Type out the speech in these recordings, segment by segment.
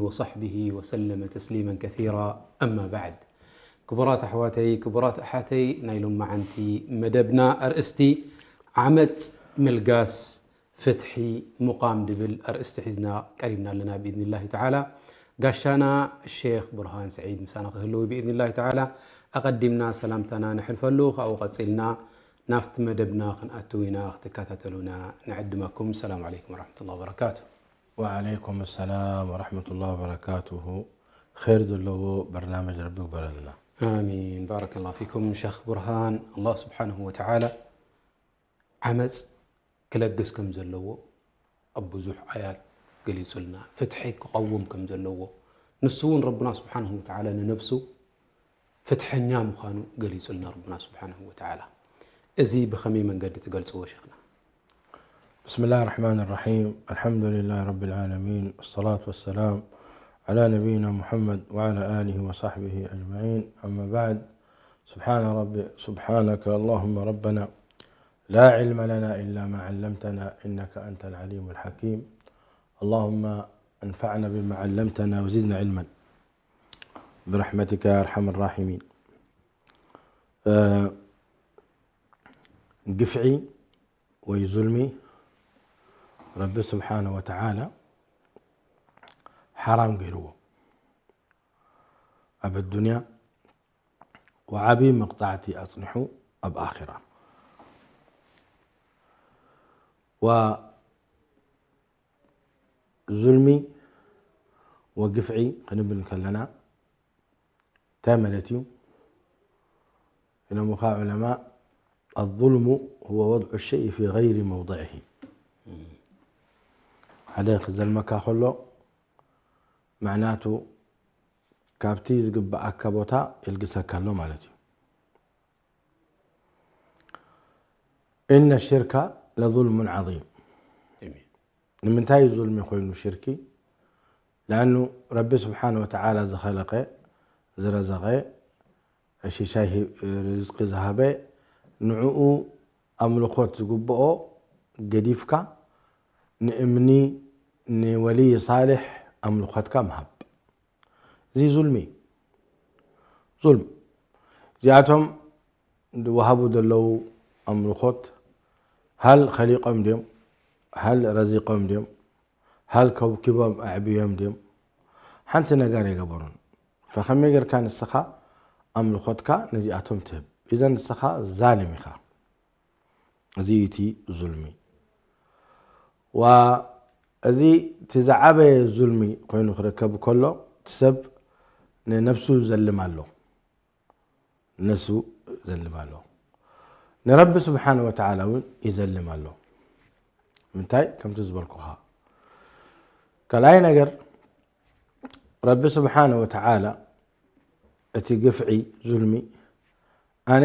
وصحبه وسلم تسليما كثيرا. أما بعد. ክቡራት ኣሕዋተይ፣ ክቡራት ኣሓተይ፣ ናይ ሎማዓንቲ መደብና ኣርእስቲ ዓመጽ፣ ምልጋስ፣ ፍትሒ፣ ምቋም ድብል ኣርእስቲ ሒዝና ቀሪብና ኣለና ብኢዝኒላሂ ተዓላ። ጋሻና ሼኽ ቡርሃን ስዒድ ምሳና ክህልው ብኢዝኒላሂ ተዓላ። ኣቐዲምና ሰላምታና ነሕልፈሉ፣ ካብኡ ቀጺልና ናብቲ መደብና ክንኣትው ኢና፣ ክትከታተሉና ንዕድመኩም። ሰላም ዓለይኩም ወረሕመቱላሂ ወበረካቱ። ወዓለይኩም ሰላም ወረሕመቱላሂ ወበረካቱሁ። ኸይር ዘለዎ በርናመጅ ረቢ ግበረልና። ኣሚን። ባረከላሁ ፊኩም ሸኽ ቡርሃን። ኣላህ ስብሓንሁ ወተዓላ ዓመፅ ክለግስ ከም ዘለዎ ኣብ ብዙሕ ኣያት ገሊጹልና፣ ፍትሒ ክቐውም ከም ዘለዎ፣ ንሱ እውን ረብና ስብሓንሁ ወተዓላ ንነብሱ ፍትሐኛ ምዃኑ ገሊጹልና ረብና ስብሓንሁ ወተዓላ። እዚ ብኸመይ መንገዲ ትገልጽዎ ሸኽና? بسم الله الرحمن الرحيم. الحمد لله رب العالمين. والصلاة والسلام على نبينا محمد وعلى آله وصحبه أجمعين. أما بعد. سبحان ربي، سبحانك اللهم ربنا لا علم لنا إلا ما علمتنا إنك أنت العليم الحكيم. اللهم انفعنا بما علمتنا وزدنا علما برحمتك يا أرحم الراحمين. آه، ግፍዒ ወይ ዙልሚ ረቢ ስብሓነ ወተዓላ ሓራም ገይርዎ ኣብ ኣዱንያ፣ ወዓብዪ መቕፃዕቲ ኣፅኒሑ ኣብ ኣኺራ። ወዙልሚ ወግፍዒ ክንብል ከለና እንታይ ማለት እዩ? ኢሎምኻ ዑለማ፣ الظلم هو وضع الشيء في غير موضعه። ሓደ ክዘልመካ ከሎ መዕናቱ ካብቲ ዝግብኣካ ቦታ የልግሰካ ኣሎ ማለት እዩ። إن الشرك لظلم عظيم። ንምንታይ እዩ ዙልሚ ኮይኑ ሽርኪ? ለኣኑ ረቢ ስብሓነ ወተዓላ ዝኸለቐ፣ ዝረዘቐ፣ ሽሻይ ርዝቂ ዝሃበ፣ ንዕኡ ኣምልኾት ዝግብኦ ገዲፍካ ንእምኒ፣ ንወልይ ሳልሕ ኣምልኾትካ ምሃብ። እዚ ዙልሚ እዩ። ዙልም። እዚኣቶም ዝወሃቡ ዘለዉ ኣምልኾት ሃል ኸሊቖም ድዮም? ሃል ረዚቖም ድዮም? ሃል ከውኪቦም ኣዕብዮም ድዮም? ሓንቲ ነገር ኣይገበሩን። ፈኸመይ ጌርካ ንስኻ ኣምልኾትካ ነዚኣቶም ትህብ? ኢዘን ንስኻ ዛልም ኢኻ። እዚ እዩ እቲ ዙልሚ። ዋ፣ እዚ እቲ ዝዓበየ ዙልሚ ኮይኑ ክርከብ ከሎ፣ እቲ ሰብ ንነብሱ ይዘልም ኣሎ። ንነብሱ ይዘልም ኣሎ። ንረቢ ስብሓነ ወተዓላ እውን ይዘልም ኣሎ። ምንታይ? ከምቲ ዝበልኩኻ። ካልኣይ ነገር፣ ረቢ ስብሓነ ወተዓላ እቲ ግፍዒ፣ ዙልሚ፣ ኣነ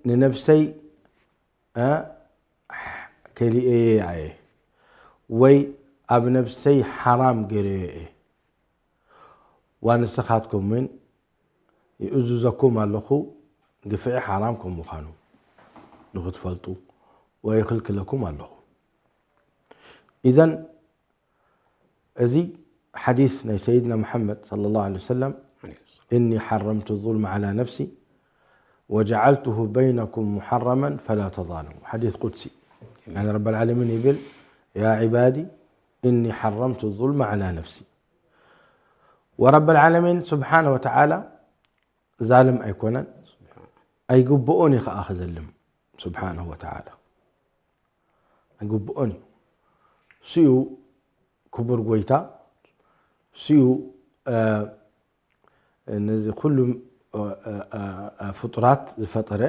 ንነብሰይ እ፣ ከሊኤየ እየ ወይ ኣብ ነብሰይ ሓራም ገይረዮ እየ፣ ዋ ንስኻትኩም እውን ይእዝዘኩም ኣለኹ ግፍዒ ሓራም ከም ምዃኑ ንኽትፈልጡ፣ ወይ ይኽልክለኩም ኣለኹ። ኢዘን እዚ ሓዲስ ናይ ሰይድና ሙሓመድ ሰለላሁ ዐለይሂ ወሰለም፣ إني حرمت الظلم على نفسي وجعلته بينكم محرما فلا تظالموا። ሓዲስ ቁድሲ። ያኒ ረበል ዓለሚን ይብል፣ يا عبادي إني حرمت الظلم على نفسي። ወረበል ዓለሚን ስብሓነ ወተዓላ ዛልም ኣይኮነን፣ ኣይግብኦን እዩ ኸዓ ክዘልም ስብሓነሁ ወተዓላ። ኣይግብኦን እዩ። እሱ እዩ ክቡር ጎይታ፣ እሱ እዩ፣ እ፣ ነዚ ኩሉ፣ እ፣ እ፣ እ፣ ፍጡራት ዝፈጠረ፣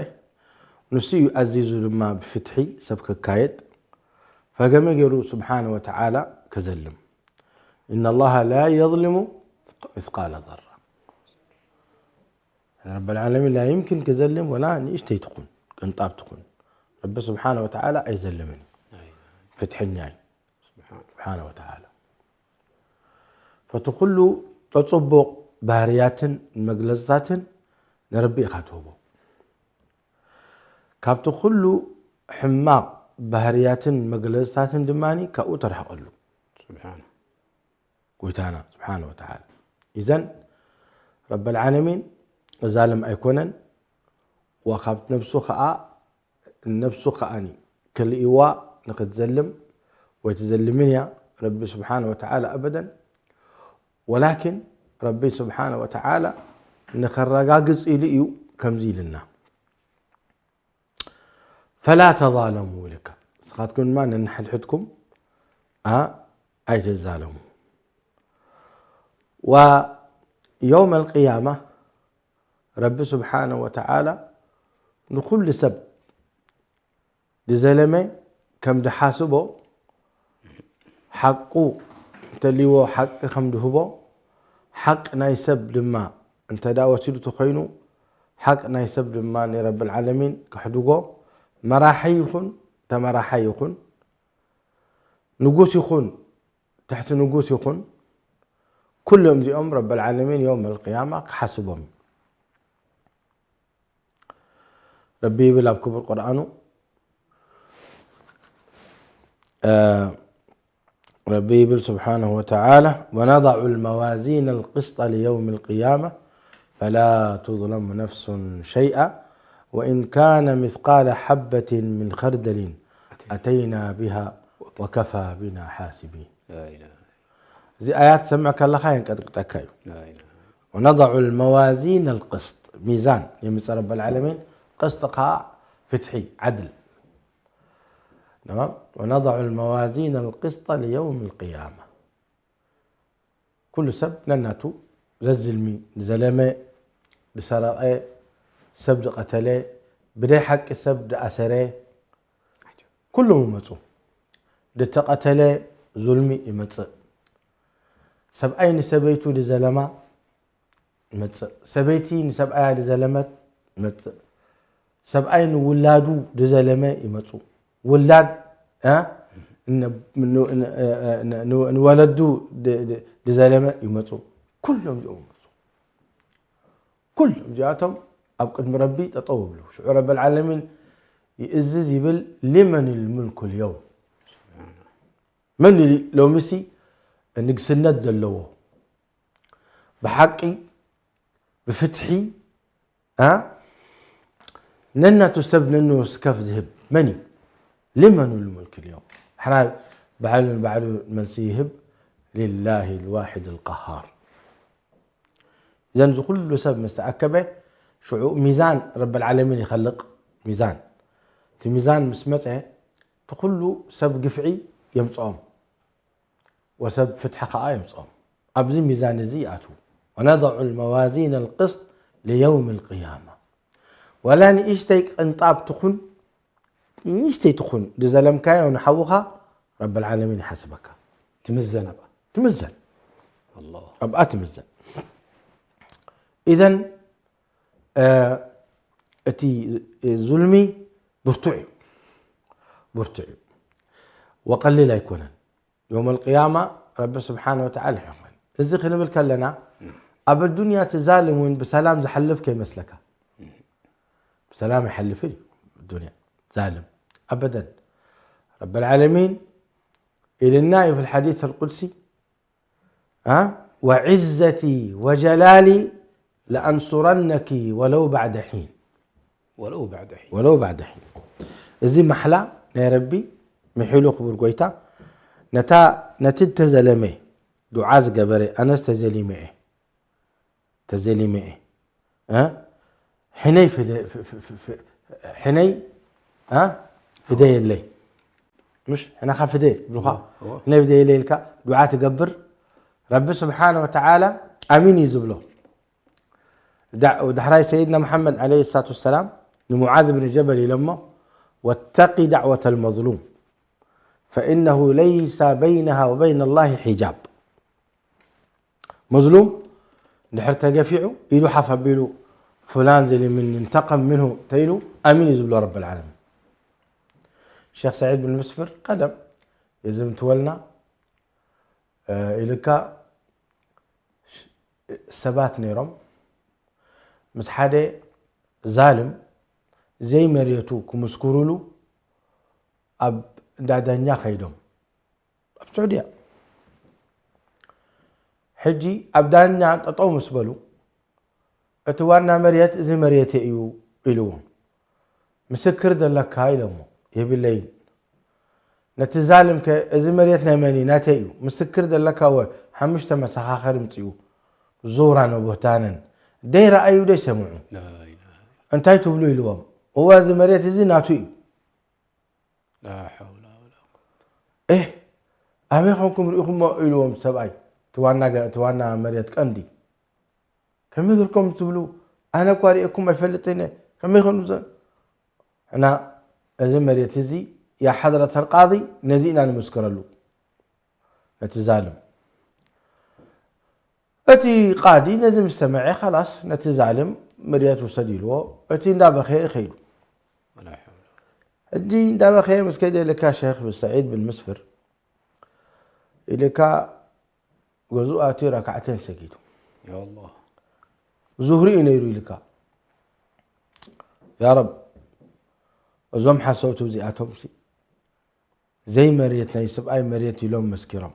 ንሱ እዩ ኣዚዙ ድማ ብፍትሒ ሰብ ክካየድ። ፈገመ ገይሩ ስብሓነ ወተዓላ ከዘልም። إن الله لا يظلم مثقال ذرة። ረበል ዓለሚን ላ ይምኪን ክዘልም ወላ ንእሽተይ ትኹን ቅንጣብ ትኹን። ረቢ ስብሓነ ወተዓላ ኣይዘልምን እዩ። ፍትሐኛ እዩ። ስብሓነ ወተዓላ። ፈቲ ኩሉ ተጽቡቕ ባህርያትን መግለጽታትን ንረቢ ኢኻ ትህቦ። ካብቲ ኩሉ ሕማቕ ባህርያትን መግለጽታትን ድማ ካብኡ ተርሕቐሉ። ስብሓነ። ጎይታና ስብሓነ ወተዓላ። ኢዘን ረበል ዓለሚን ዛልም ኣይኮነን። ወካብ ነብሱ ኸዓ ነብሱ ከኣኒ ክልእዋ ንክትዘልም ወይ ትዘልምን እያ ረቢ ስብሓነ ወተዓላ ኣበደን። ወላኪን ረቢ ስብሓነ ወተዓላ ንኸረጋግጽ ኢሉ እዩ ከምዚ ኢልና። ፈላ ተዛለሙ ኢልካ። ንስኻትኩም ድማ ነንሕድሕድኩም ኣ ኣይትዛለሙ። ወየውመ ልቅያማ ረቢ ስብሓነ ወተዓላ ንኹሉ ሰብ ዝዘለመ ከም ድሓስቦ ሓቁ እንተልይዎ ሓቂ ከም ድህቦ ሓቂ ናይ ሰብ ድማ እንተ ደኣ ወሲዱ ተኾይኑ ሓቂ ናይ ሰብ ድማ ንረብል ዓለሚን ከሕድጎ መራሒ ይኹን ተመራሓይ ይኹን ንጉስ ይኹን ትሕቲ ንጉስ ይኹን ኩሎም እዚኦም ረብል ዓለሚን የውም ኣልቅያማ ክሓስቦም እዩ። ረቢ ይብል ኣብ ክቡር ቁርኣኑ ረቢ ይብል ስብሓነሁ ወተዓላ ወነضع الموازين القسط ليوم القيامة فلا تظلم نفس شيئا وإن كان مثقال حبة من خردل أتينا بها وكفى بنا حاسبين. እዚ ኣያት ትሰምዕ ከለኻ የንቀጥቅጠካ እዩ። ወነضع الموازين القسط ሚዛን የምፅእ ረቢ ልዓለሚን ቅስጥ ከዓ ፍትሒ ዓድል تمام ونضع الموازين القسط ليوم القيامة ኩሉ ሰብ ነናቱ ዘዝልሚ ዝዘለመ ዝሰረቐ ሰብ ዝቐተለ ብደይ ሓቂ ሰብ ዝኣሰረ ኩሎም ይመፁ። ዝተቐተለ ዙልሚ ይመፅእ። ሰብኣይ ንሰበይቱ ዝዘለማ ይመፅእ። ሰበይቲ ንሰብኣያ ዝዘለመት ይመፅእ። ሰብኣይ ንውላዱ ዝዘለመ ይመፁ። ውላድ ንወለዱ ዝዘለመ ይመፁ። ኩሎም እዚኦም ይመፁ። ኩሎም እዚኣቶም ኣብ ቅድሚ ረቢ ጠጠው ይብሉ። ሽዑ ረቢ ልዓለሚን ይእዝዝ ይብል ሊመን ልሙልኩ ልየውም መን ሎሚሲ ንግስነት ዘለዎ ብሓቂ ብፍትሒ ነናቱ ሰብ ነኑ ስከፍ ዝህብ መን እዩ? ሊመን ልሙልክ ልዮም ሓና ባዕሉ ንባዕሉ መልሲ ይህብ ሊላሂ ልዋሒድ ልቀሃር። እዘን ዝኩሉ ሰብ ምስ ተኣከበ ሽዑ ሚዛን ረቢ ልዓለሚን ይኸልቕ። ሚዛን እቲ ሚዛን ምስ መፀ እቲ ኩሉ ሰብ ግፍዒ የምፅኦም ወሰብ ፍትሒ ከዓ የምፅኦም። ኣብዚ ሚዛን እዚ ይኣትዉ። ወነضع الموازين القسط ليوم القيامة ዋላ ንእሽተይ ቅንጣብ ትኹን ንእሽተይ ትኹን ዝዘለምካዮ ንሓውኻ ረቢ ልዓለሚን ይሓስበካ። ትምዘን ኣብኣ ትምዘን ኣብኣ ትምዘን። ኢዘን እቲ ዙልሚ ብርቱዕ እዩ ብርቱዕ እዩ ወቀሊል ኣይኮነን። ዮም ኣልቅያማ ረቢ ስብሓነ ወተዓላ ይሕኮን። እዚ ክንብል ከለና ኣብ ኣዱንያ እቲ ዛልም እውን ብሰላም ዝሓልፍ ከይመስለካ። ብሰላም ይሓልፍን እዩ ኣዱንያ ዛልም ኣበደን። ረቢ ልዓለሚን ኢልና እዩ ፊ ልሓዲስ ኣልቁድሲ ወዕዘቲ ወጀላሊ ለኣንሱረነኪ ወለው ባዕደ ሒን። ወለው ባዕደ ሒን። ወለው ባዕደ ሒን። እዚ ማሕላ ናይ ረቢ ምሒሉ ክቡር ጎይታ ነታ ነቲ ተዘለመ ዱዓ ዝገበረ ኣነስ ተዘሊመ እየ ተዘሊመ እየ ሕነይ ሕነይ ፍደየለይ ምሽ ሕነኻ ፍደ ይብሉኻ ሕነይ ፍደየለይ ኢልካ ዱዓ ትገብር ረቢ ስብሓን ወተዓላ ኣሚን እዩ ዝብሎ። ዳሕራይ ሰይድና መሓመድ ዓለይሂ ሰላቱ ወሰላም ንሙዓዝ ብን ጀበል ኢሎሞ ወተቂ ዳዕወተ ልመዝሉም ፈኢነሁ ለይሰ በይነሃ ወበይነ ላሂ ሒጃብ። መዝሉም ድሕር ተገፊዑ ኢዱ ሓፍ ኣቢሉ ፍላን ዘሊምኒ እንተቀም ምንሁ ተኢሉ ኣሚን እዩ ዝብሎ ረብ ልዓለሚን። ሸክ ሰዒድ ብን ምስፍር ቀደም የዘምትወልና ኢልካ ሰባት ነይሮም ምስ ሓደ ዛልም ዘይመሬቱ ክምስክሩሉ ኣብ እንዳ ዳኛ ከይዶም ኣብ ስዑድያ ሕጂ ኣብ ዳኛ ጠጠው ምስ በሉ፣ እቲ ዋና መሬት እዚ መሬት እዩ ኢልዎም። ምስክር ዘለካ ኢሎሞ። የብለይን። ነቲ ዛልም ከ እዚ መሬት ናይ መን እዩ? ናተይ እዩ። ምስክር ዘለካ ወ ሓሙሽተ መሰኻኽር ምጽኡ። ዙራን ወቦህታንን ደይረኣዩ ደይሰምዑ። እንታይ ትብሉ ኢልዎም። እወ እዚ መሬት እዚ ናቱ እዩ። ላ ሓውላ ወላ ቁወተ። እህ ኣበይ ኸንኩም ርኢኹሞ ኢልዎም ሰብኣይ። እቲ ዋና ገ- እቲ ዋና መሬት ቀንዲ። ከመይ ጌርኩም ትብሉ? ኣነ እኳ ርእየኩም ኣይፈልጥን እየ። ከመይ ኾኑ ዘ- እና እዚ መሬት እዚ ያ ሓድረት ኣልቃዲ ነዚ ኢና ንምስክረሉ። ነቲ ዛልም። እቲ ቃዲ ነዚ ምስ ሰምዐ ኻላስ ነቲ ዛልም መሬት ውሰድ ኢልዎ። እቲ እንዳበኸየ ይኸይዱ። ሕጂ እንዳበኸየ ምስ ከይደ ኢልካ ሸኽ ብሰዒድ ብን ምስፍር ኢልካ ገዝኡ ኣትዩ ረካዕተን ሰጊዱ። ያ ኣላህ። ዙህሪ እዩ ነይሩ ኢልካ። ያ ረብ፣ እዞም ሓሰውቲ እዚኣቶም ሲ ዘይ መሬት ናይ ሰብኣይ መሬት ኢሎም መስኪሮም።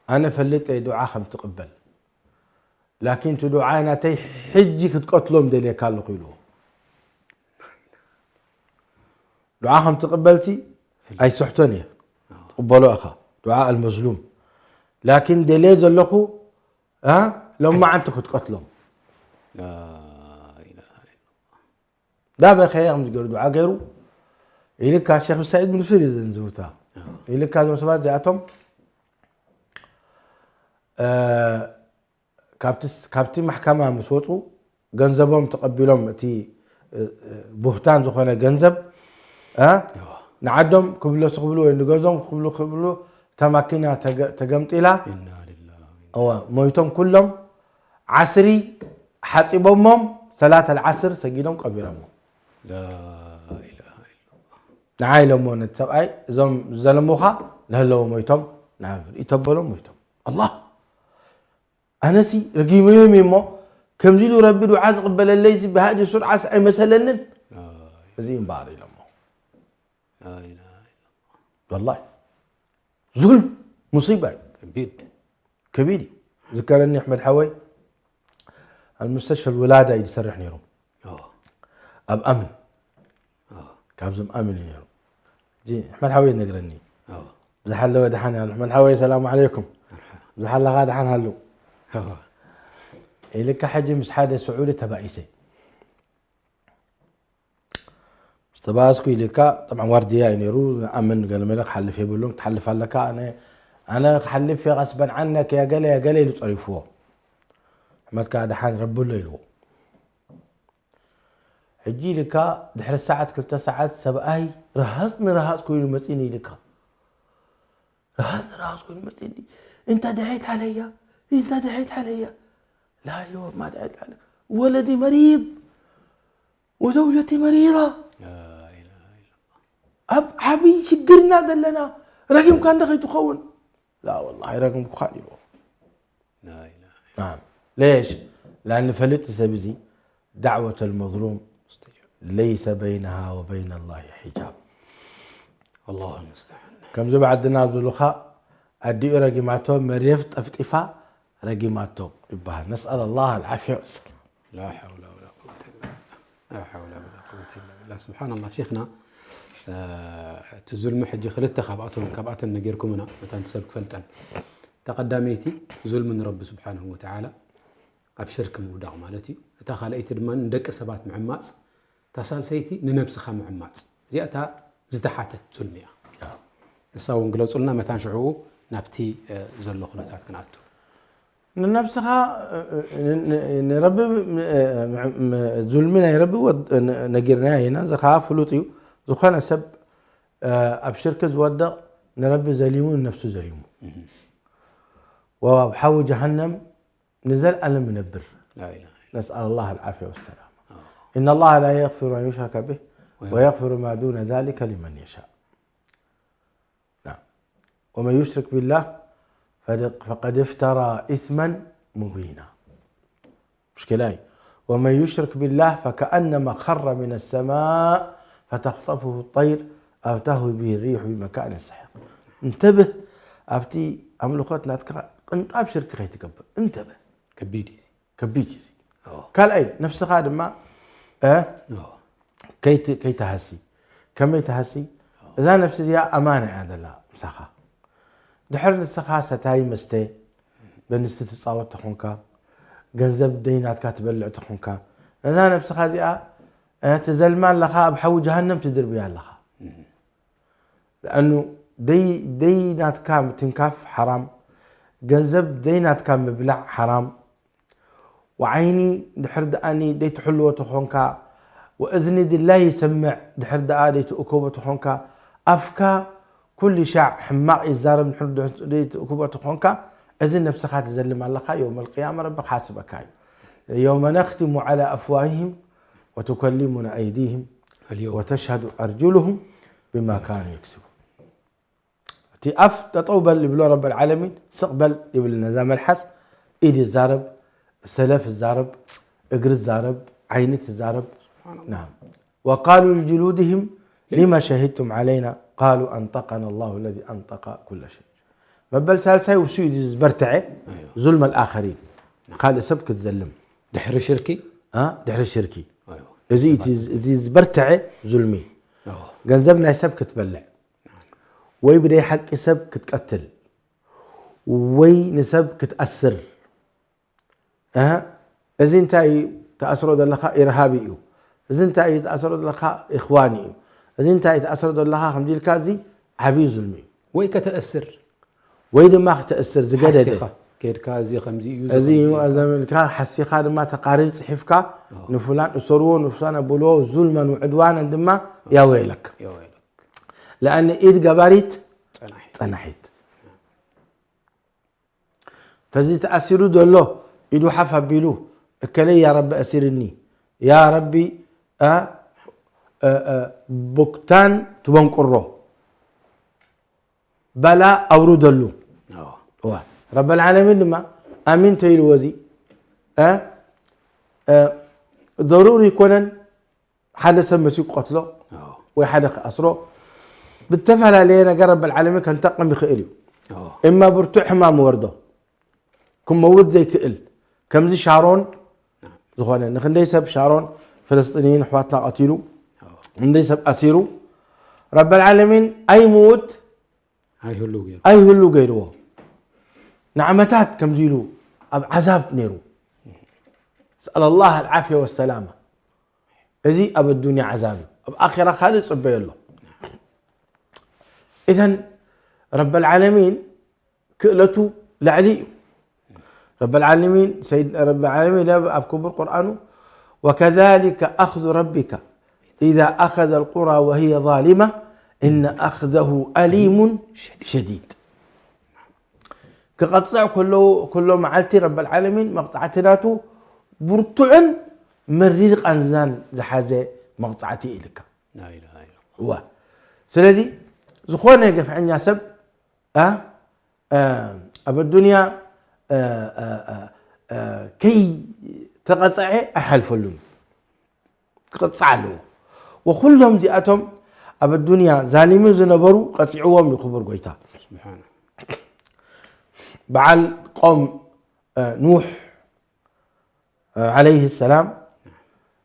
ኣነ ፈልጥ እየ ዱዓ ከም ትቕበል። ላኪን እቲ ዱዓ ናተይ ሕጂ ክትቀትሎም ደልየካ ኣለኹ ኢልዎ። ዱዓ ከም ትቕበልሲ ኣይስሕቶን እየ። ትቕበሎ ኢኻ። ዱዓ ኣልመዝሉም። ላኪን ደልየ ዘለኹ ኣ ሎማዓንቲ ክትቀትሎም። ላ ኢላሃ ኢላ ዳበኸየ ከም ዝገሩ ዱዓ ገይሩ ኢልካ ሸኽ ሰዒድ ብን ሱር እዩ ዘንዝውታ። ኢልካ እዞም ሰባት እዚኣቶም እ፣ ካብቲ ስ- ካብቲ ማሕካማ ምስ ወፁ ገንዘቦም ተቐቢሎም እቲ እ፣ እ፣ ቡህታን ዝኾነ ገንዘብ እ፣ ንዓዶም ክብለሱ ክብሉ ወይ ንገዞም ክብሉ ክብሉ እታ ማኪና ተገ- ተገምጢላ። ኢና ሊላሂ። እወ ሞይቶም ኩሎም። ዓስሪ ሓፂቦሞም ሰላት ኣልዓስር ሰጊዶም ቀቢሮሞ። ላኢላሃ ኢላላህ። ንዓ ኢሎሞ ነቲ ሰብኣይ እዞም ዝዘለሙኻ ለህለዉ ሞይቶም። ንዓ ኢተበሎም ሞይቶም። ኣላህ ኣነሲ ረጊመዮም እሞ ከምዚ ኢሉ ረቢ ዱዓ ዝቕበለለይ ሲ ብሃዲ ሱርዓስ ኣይመሰለንን። እዚ እምበኣር ኢሎሞ። ላኢላሃ ኢላላህ። ወላሂ ዙልም ሙሲባ እዩ። ከቢድ። ከቢድ እዩ። ዝከረኒ ኣሕመድ ሓወይ ኣብ ሙስተሽፈ ልውላዳ እዩ ዝሰርሕ ነይሩ። ኣብ ኣምን ካብዞም ኣምን እዩ ነይሩ። ሕጂ ኣሕመድ ሓወይ ነግረኒ። ብዙሓለወ ደሓን ያሉ ኣሕመድ ሓወይ ሰላም ዓለይኩም። ብዙሓለኻ ደሓን ሃሉ። ኢልካ ሕጂ ምስ ሓደ ስዑዲ ተባኢሰ ዝተባእስኩ ኢልካ። ጠብዓ ዋርድያ እዩ ነይሩ። ንኣምን ገለመለ ክሓልፍ የብሉን ክትሓልፍ ኣለካ። ኣነ ኣነ ክሓልፍ እየ ቀስበን ዓነክ የገለ የገለ ኢሉ ፀሪፍዎ። ሕመድካ ደሓን ረብሎ ኢልዎ። ሕጂ ኢልካ ድሕሪ ሰዓት ክልተ ሰዓት ሰብኣይ ረሃፅ ንረሃፅ ኮይኑ መፂኒ ኢልካ። ረሃፅ ንረሃፅ ኮይኑ መፂኒ። እንታ ድሐይት ዓለያ እንታ ድሐይት ዓለያ ላ ኢልዎ ማ ድሐይት ዓለ ወለዲ መሪድ ወዘውጀቲ መሪዳ። ኣብ ዓብይ ሽግርና ዘለና ረጊምካ እንደ ከይትኸውን። ላ ወላሂ ረጊምኩኻን ኢልዎ። ሌሽ ላን ንፈልጥ ሰብ እዚ ዳዕወት ልመዝሉም ለይሰ በይነሃ ወበይነ ላሂ ሒጃብ። ከምዚ ብዓድና ዝብሉኻ ኣዲኡ ረጊማቶ መሬፍ ጠፍጢፋ ረጊማቶ ይበሃል። ነስኣል ላህ ኣልዓፍያ ወሰላም። لا حول ولا قوة إلا بالله. لا حول ولا قوة إلا بالله. سبحان الله شيخنا. እቲ ዙልሚ ሕጂ ክልተ ካብኣቶም ካብኣተን ነጊርኩምና መታን ሰብ ክፈልጠን። እታ ቀዳመይቲ ዙልሚ ንረቢ ስብሓንሁ ወተዓላ ኣብ ሽርክ ምውዳቕ ማለት እዩ። እታ ካልኣይቲ ድማ ንደቂ ሰባት ምዕማፅ፣ እታ ሳልሰይቲ ንነብስኻ ምዕማፅ። እዚኣ እታ ዝተሓተት ዙልሚ እያ። ንሳ እውን ግለፁልና መታን ሽዕኡ ናብቲ ዘሎ ኩነታት ክንኣቱ። ንነብስኻ ንረቢ ዙልሚ ናይ ረቢ ነጊርናያ ኢና። እዚ ከዓ ፍሉጥ እዩ። ዝኾነ ሰብ ኣብ ሽርክ ዝወድቕ ንረቢ ዘሊሙ ንነብሱ ዘሊሙ ወኣብ ሓዊ ጀሃነም ንዘልኣለም ይነብር። نسأل الله العافية والسلامة. إن الله لا يغفر أن يشرك به ويغفر ما دون ذلك لمن يشاء. نعم. ومن يشرك بالله فقد افترى إثما مبينا. مشكلة أي. ومن يشرك بالله فكأنما خر من السماء فتخطفه الطير أو تهوي به الريح بمكان سحيق. انتبه ኣብቲ ኣምልኾት ናትካ ቅንጣብ ሽርኪ ከይትገብር እንተበ ከቢድ እዩ። ከቢድ እዩ። ኦ፣ ካልኣይ ነፍስኻ ድማ እ፣ ኦ፣ ከይት- ከይትሃሲ። ከመይ ትሃሲ? እዛ ነፍሲ እዚኣ ኣማና እያ ዘላ ምሳኻ። ድሕር ንስኻ ሰታይ መስተ በንስቲ ትፃወት ተኾንካ፣ ገንዘብ ደይናትካ ትበልዕ ተኾንካ፣ ነዛ ነፍስኻ እዚኣ እ፣ ትዘልማ ኣለኻ፣ ኣብ ሓዊ ጀሃነም ትድርብያ ኣለኻ። ለኣኑ ደይ- ደይናትካ ምትንካፍ ሓራም፣ ገንዘብ ደይናትካ ምብላዕ ሓራም። ወዓይኒ ድሕር ደኣኒ ደይትሕልዎ ተኾንካ፣ ወእዝኒ ድላይ ይሰምዕ ድሕር ደኣ ደይትእከቦ ተኾንካ፣ ኣፍካ ኩሉ ሻዕ ሕማቕ ይዛረብ ድሕር ደይትእከቦ ተኾንካ፣ እዚ ነብስኻ ትዘልም ኣለኻ። የውመል ቅያማ ረቢ ክሓስበካ እዩ። የውመ ነኽቲሙ ዓላ ኣፍዋሂሂም ወቱከሊሙና ኣይዲሂም اليوم ወተሽሀዱ ኣርጁሉሁም ቢማ ካኑ የክስቡ። እቲ ኣፍ ጠጠው በል ይብሎ ረበል ዓለሚን፣ ስቕ በል ይብል ነዛ መልሓስ። ኢድ ይዛረብ፣ ሰለፍ ይዛረብ፣ እግሪ ይዛረብ፣ ዓይኒ ትዛረብ። ናም። ወቃሉ ልጅሉድህም ሊመ ሸሂድቱም ዓለይና ቃሉ ኣንጠቀና ላሁ ለዚ ኣንጠቀ ኩለ ሸይ። መበል ሳልሳይ ውሱ እዩ ዝበርትዐ ዙልመ ልኣኸሪን፣ ካልእ ሰብ ክትዘልም ድሕሪ ሽርኪ እ፣ ድሕሪ ሽርኪ። ኣይዋ። እዚ እቲ እቲ ዝበርትዐ ዙልሚ፣ ኣዎ። ገንዘብ ናይ ሰብ ክትበልዕ ወይ ብደይ ሓቂ ሰብ ክትቀትል ወይ ንሰብ ክትኣስር። እ፣ እዚ እንታይ እዩ ተኣስሮ ዘለኻ? ኢርሃቢ እዩ። እዚ እንታይ እዩ ተኣስሮ ዘለኻ? ኢኽዋኒ እዩ። እዚ እንታይ እዩ ተኣስሮ ዘለኻ? ከምዚ ኢልካ፣ እዚ ዓብዪ ዙልሚ እዩ። ወይ ከተእስር ወይ ድማ ክተእስር ዝገደደ ሓሲኻ ከድካ እዚ ከምዚ እዩ እዚ ከምዚ እዩ። ዘመልካ ሓሲኻ ድማ ተቃሪር ጽሒፍካ ንፉላን እሰርዎ ንፉላን ኣብልዎ ዙልመን ውዕድዋነን ድማ ያወይለክ ያወይለክ። ለኣነ ኢድ ገባሪት ጸናሒ ጸናሒት። ፈዚ ተኣሲሩ ዘሎ ኢዱ ሓፍ ኣቢሉ እከለይ ያ ረቢ ኣሲርኒ ያ ረቢ እ፣ እ፣ እ፣ ቡክታን ትበንቁሮ በላ ኣውርደሉ። ኣዎ። እዋ ረበል ዓለሚን ድማ ኣሚን ተይልዎ እዚ እ፣ እ፣ ضروري ይኮነን ሓደ ሰብ መሲኡ ክቀትሎ ኣዎ። ወይ ሓደ ክኣስሮ ብተፈላለየ ነገር ረበል ዓለሚን ከንጠቅም ይኽእል እዩ። ኣዎ። እማ ብርቱዕ ሕማም ወርዶ ክመውት ዘይክእል ከምዚ ሻሮን ዝኾነ ንክንደይ ሰብ ሻሮን ፍልስጢንይን ኣሕዋትና ቀቲሉ ክንደይ ሰብ ኣሲሩ ረበል ዓለሚን ኣይምውት ኣይህሉ ገይሩ ኣይህሉ ገይርዎ ንዓመታት ከምዚ ኢሉ ኣብ ዓዛብ ነይሩ። ስኣል ኣላህ ኣልዓፍያ ወሰላማ። እዚ ኣብ ኣዱንያ ዓዛብ እዩ። ኣብ ኣኼራ ካልእ ጽበዮ ኣሎ። ኢዘን ረበል ዓለሚን ክእለቱ ላዕሊ እዩ። ረበል ዓለሚን ሰይድ ረበል ዓለሚን ኣብ ክቡር ቁርኣኑ وكذلك أخذ ربك إذا أخذ القرى وهي ظالمة إن أخذه أليم شديد። ክቐፅዕ ከሎ ከሎ መዓልቲ ረበል ዓለሚን መቕፃዕቲ ናቱ ብርቱዕን መሪር ቃንዛን ዝሓዘ መቕፃዕቲ ኢልካ ላኢላሃ ኢላ እዋ ስለዚ ዝኾነ ገፍዐኛ ሰብ ኣ፣ እ፣ ኣብ ኣዱንያ እ፣ እ፣ እ፣ እ፣ ከይ ተቐፀዐ ኣይሓልፈሉን ክቐፅዕ ኣለዎ። ወኩሎም እዚኣቶም ኣብ ኣዱንያ ዛሊሙ ዝነበሩ ቀፂዕዎም እዩ ክቡር ጎይታ። ስብሓና በዓል ቆም እ፣ ኑሕ እ፣ ዓለይህ ሰላም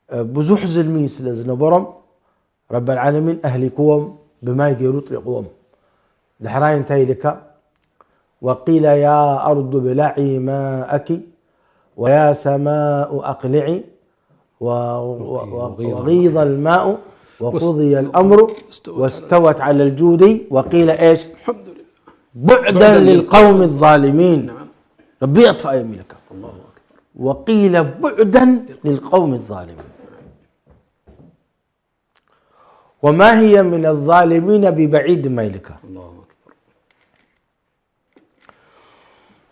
እ፣ ብዙሕ ዝልሚ ስለ ዝነበሮም ረበል ዓለሚን ኣህሊክዎም ብማይ ገይሩ ጥሪቕዎም። ድሕራይ እንታይ ኢልካ وقيل يا أرض ابلعي ماءك ويا سماء أقلعي و- و- و- وغيض الماء وقضي الأمر واستوت على الجودي وقيل إيش الحمد لله بعدا للقوم الظالمين. ربي يطفئ يمينك. الله اكبر وقيل بعدا للقوم الظالمين. وما هي من الظالمين ببعيد ما إلك. الله اكبر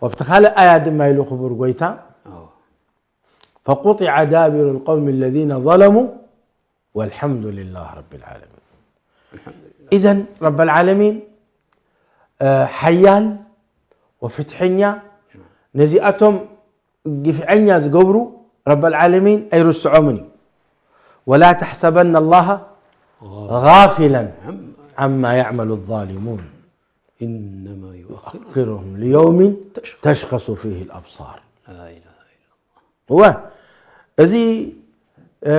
وابتخال آية ما إلو خبر قويتا اه فقطع دابر القوم الذين ظلموا والحمد لله رب العالمين. الحمد لله إذن رب العالمين آه، ሓያል ወፍትሐኛ ነዚኣቶም ግፍዐኛ ዝገብሩ ረበል ዓለሚን ኣይርስዖምን እዩ። ولا تحسبن الله غافلا عما يعمل الظالمون. إنما يؤخر أخرهم ليوم تشخص تشخص فيه الأبصار. لا إله إلا الله እወ፣ እዚ እ፣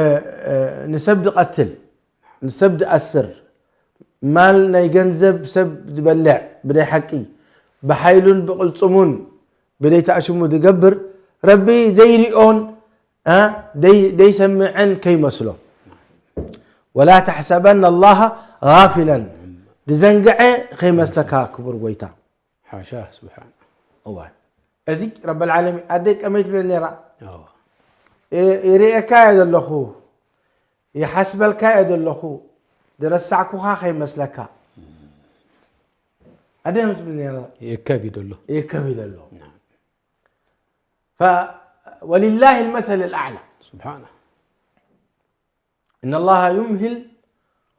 እ፣ ንሰብ ዝቐትል፣ ንሰብ ዝኣስር፣ ማል ናይ ገንዘብ ሰብ ዝበልዕ ብደይ ሓቂ፣ ብሓይሉን ብቕልጽሙን ብደይ ተኣሽሙ ዝገብር፣ ረቢ ዘይሪኦን እ፣ ደይ- ደይሰምዐን ከይመስሎ። ولا تحسبن الله غافلا፣ ዝዘንግዐ ከይመስለካ ክቡር ጎይታ። ሓሻህ ስብሓን እዋ፣ እዚ ረበል ዓለሚን ኣደይ ቀመይ ትብል ነራ ኣዎ ይርእየካ እየ ዘለኹ፣ ይሓስበልካ እየ ዘለኹ፣ ዝረሳዕኩኻ ከይመስለካ። ኣደይ ትብል ነራ የከብ እዩ ደሎ ይከብ ዘሎ። ወሊላህ ልመሰል ልኣዕላ ስብሓና إن الله يمهل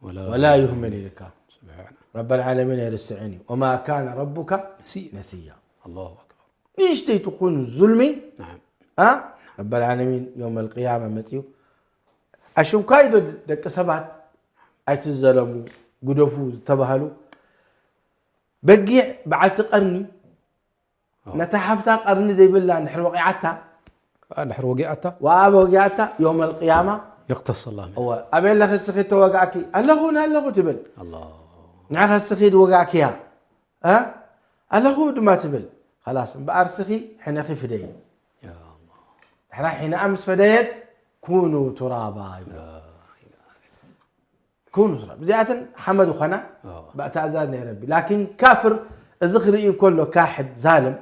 ወላ ولا يهمل ኢልካ ስብሓና ረበል ዓለሚን ኣይርስዕን እዩ። وما كان ربك ነሲእ نسيا ኣላሁ ኣክበር ንእሽተይ ትኹን ዙልሚ ናዓም ኣ ረበል ዓለሚን ዮም ልቅያማ መፅዩ ኣሽንኳ ኢዶ ደቂ ሰባት ኣይትዘለሙ ግደፉ ዝተባሃሉ በጊዕ በዓልቲ ቀርኒ ነታ ሓፍታ ቀርኒ ዘይብላ እንድሕር ወቂዓታ ድሕር ወጊኣታ ወኣበ ወጊኣታ ዮም ልቅያማ يقتص الله منه እወ ኣበይ ኣለኺ እስኺ ተወጋእኪ ኣለኹ ኣለኹ ትብል ኣላ ንዓኻ እስኺ ዝወጋእክያ እ ኣለኹ ድማ ትብል ኸላስ እምበኣር እስኺ ሕነኺ ፍደይ ያ ኣላ ድሕራ ሒነኣ ምስ ፈደየት ኩኑ ቱራባ ይብሎ ኩኑ ቱራባ እዚኣተን ሓመድ ኾና ብኣተኣዛዝ ናይ ረቢ ላኪን ካፍር እዚ ክርኢ ከሎ ካሕድ ዛልም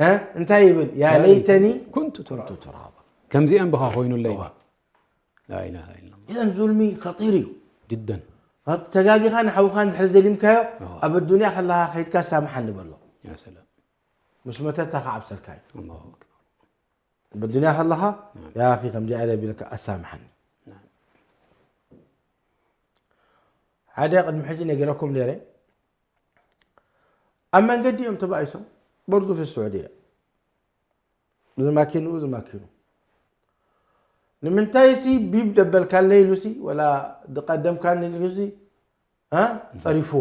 እ እንታይ ይብል ያ ለይተኒ ኩንቱ ቱራባ ኩንቱ ቱራባ ከምዚአን ብኻ ኮይኑለይ እዋ። ላኢላሃ ኢላላ ኢዘን ዙልሚ ኸጢር እዩ ጅደን ተጋጊኻ ንሓውኻን ድሕሪ ዘሊምካዮ እዋ። ኣብ ኣዱንያ ከለኻ ከይድካ ኣሳምሓኒ በሎ ያ ሰላም ምስ መተታ ከዓብሰልካ እዩ ኣላሁ ኣክበር ኣብ ኣዱንያ ከለኻ ያኺ ከምዚ ኣለ ቢልካ ኣሳምሓኒ ሓደ ቅድሚ ሕጂ ነጊረኩም ነይረ ኣብ መንገዲ እዮም ተባኢሶም በርዱ ፊ ስዑድያ እዚ ማኪንኡ እዚ ማኪኑ ንምንታይ ሲ ቢብ ደበልካለይ ኢሉሲ ወላ ድቀደምካኒ ኢሉሲ እ ጸሪፍዎ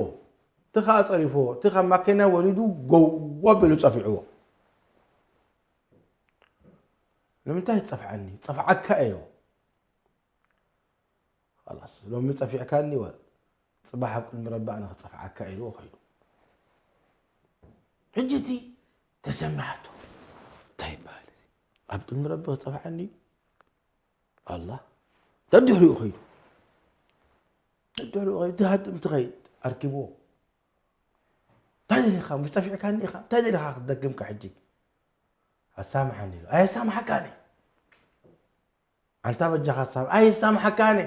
እቲ ከዓ ጸሪፍዎ እቲ ካብ ማኪና ወሪዱ ጎወ ኣቢሉ ጸፊዕዎ ንምንታይ ትጸፍዓኒ ጸፍዓካ እየ ላስ ሎሚ ጸፊዕካኒ ወ ጽባሕ ኣብ ቅድሚ ረቢ ኣነ ክጸፍዓካ ኢልዎ ከይዱ ሕጂ እቲ ተሰሚዓቶ እንታይ ይበሃል እዚ ኣብ ቅድሚ ረቢ ክጸፍዓኒ ኣላ ደድሕሪኡ ከይዱ ደድሕሪኡ ከይዱ ትሃድም ትኸይድ ኣርኪብዎ እንታይ ደሊኻ ምስ ጸፊዕካኒ ኢኻ እንታይ ደሊኻ ክትደግምካ ሕጂ ኣሳምሓኒ ኢሉ ኣየሳምሓካኒ ኣንታ በጃኻ ሳም ኣይሳምሓካኒ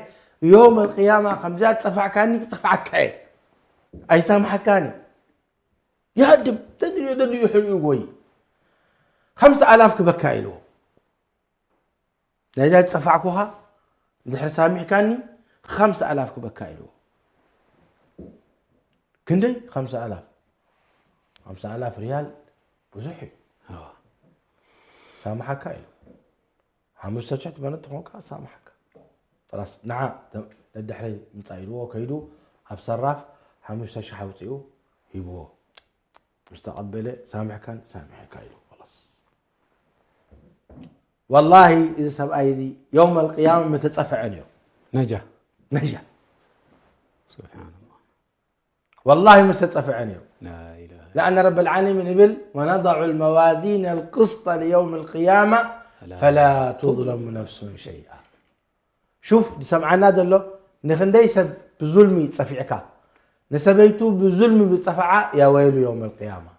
ዮም ኣልቅያማ ከምዚኣ ጸፋዕካኒ ክጸፋዕካ እየ ኣይሳምሓካኒ ይሃድም ደድልዮ ደድልዮ ሕሪኡ ጎይ ከምዚ ኣላፍ ክበካ ኢልዎ ናይዛ ዝጸፋዕኩኻ እንድሕር ሳሚሕካኒ ከምዚ ኣላፍ ክበካ ኢልዎ ክንደይ ከምዚ ኣላፍ ከምዚ ኣላፍ ሪያል ብዙሕ እዩ ሳምሓካ ኢሉ ሓሙሽተ ሽሕ ትመነ ተኾንካ ሳምሓካ ራስ ንዓ ነድሕረይ ምፃ ኢልዎ ከይዱ ኣብ ሰራፍ ሓሙሽተ ሽሕ ኣውፅኡ ሂብዎ ምስ ተቐበለ ሳምሕካን ሳምሕካ ኢሉ ላስ ወላሂ እዚ ሰብኣይ እዚ የውም ኣልቅያማ ምተፀፍዐ ነይሩ ነጃ ነጃ ስብሓንላ ወላሂ ምስተፀፍዐ ነይሩ ላኢላሃ لأن رب العالمين ይብል ونضع الموازين القسط ليوم القيامة فلا تظلم نفس شيئا شوف ዝሰምዓና ዘሎ ንክንደይ ሰብ ብዙልሚ ፀፊዕካ ንሰበይቱ ብዙልሚ ብፀፍዓ يا ويل يوم القيامة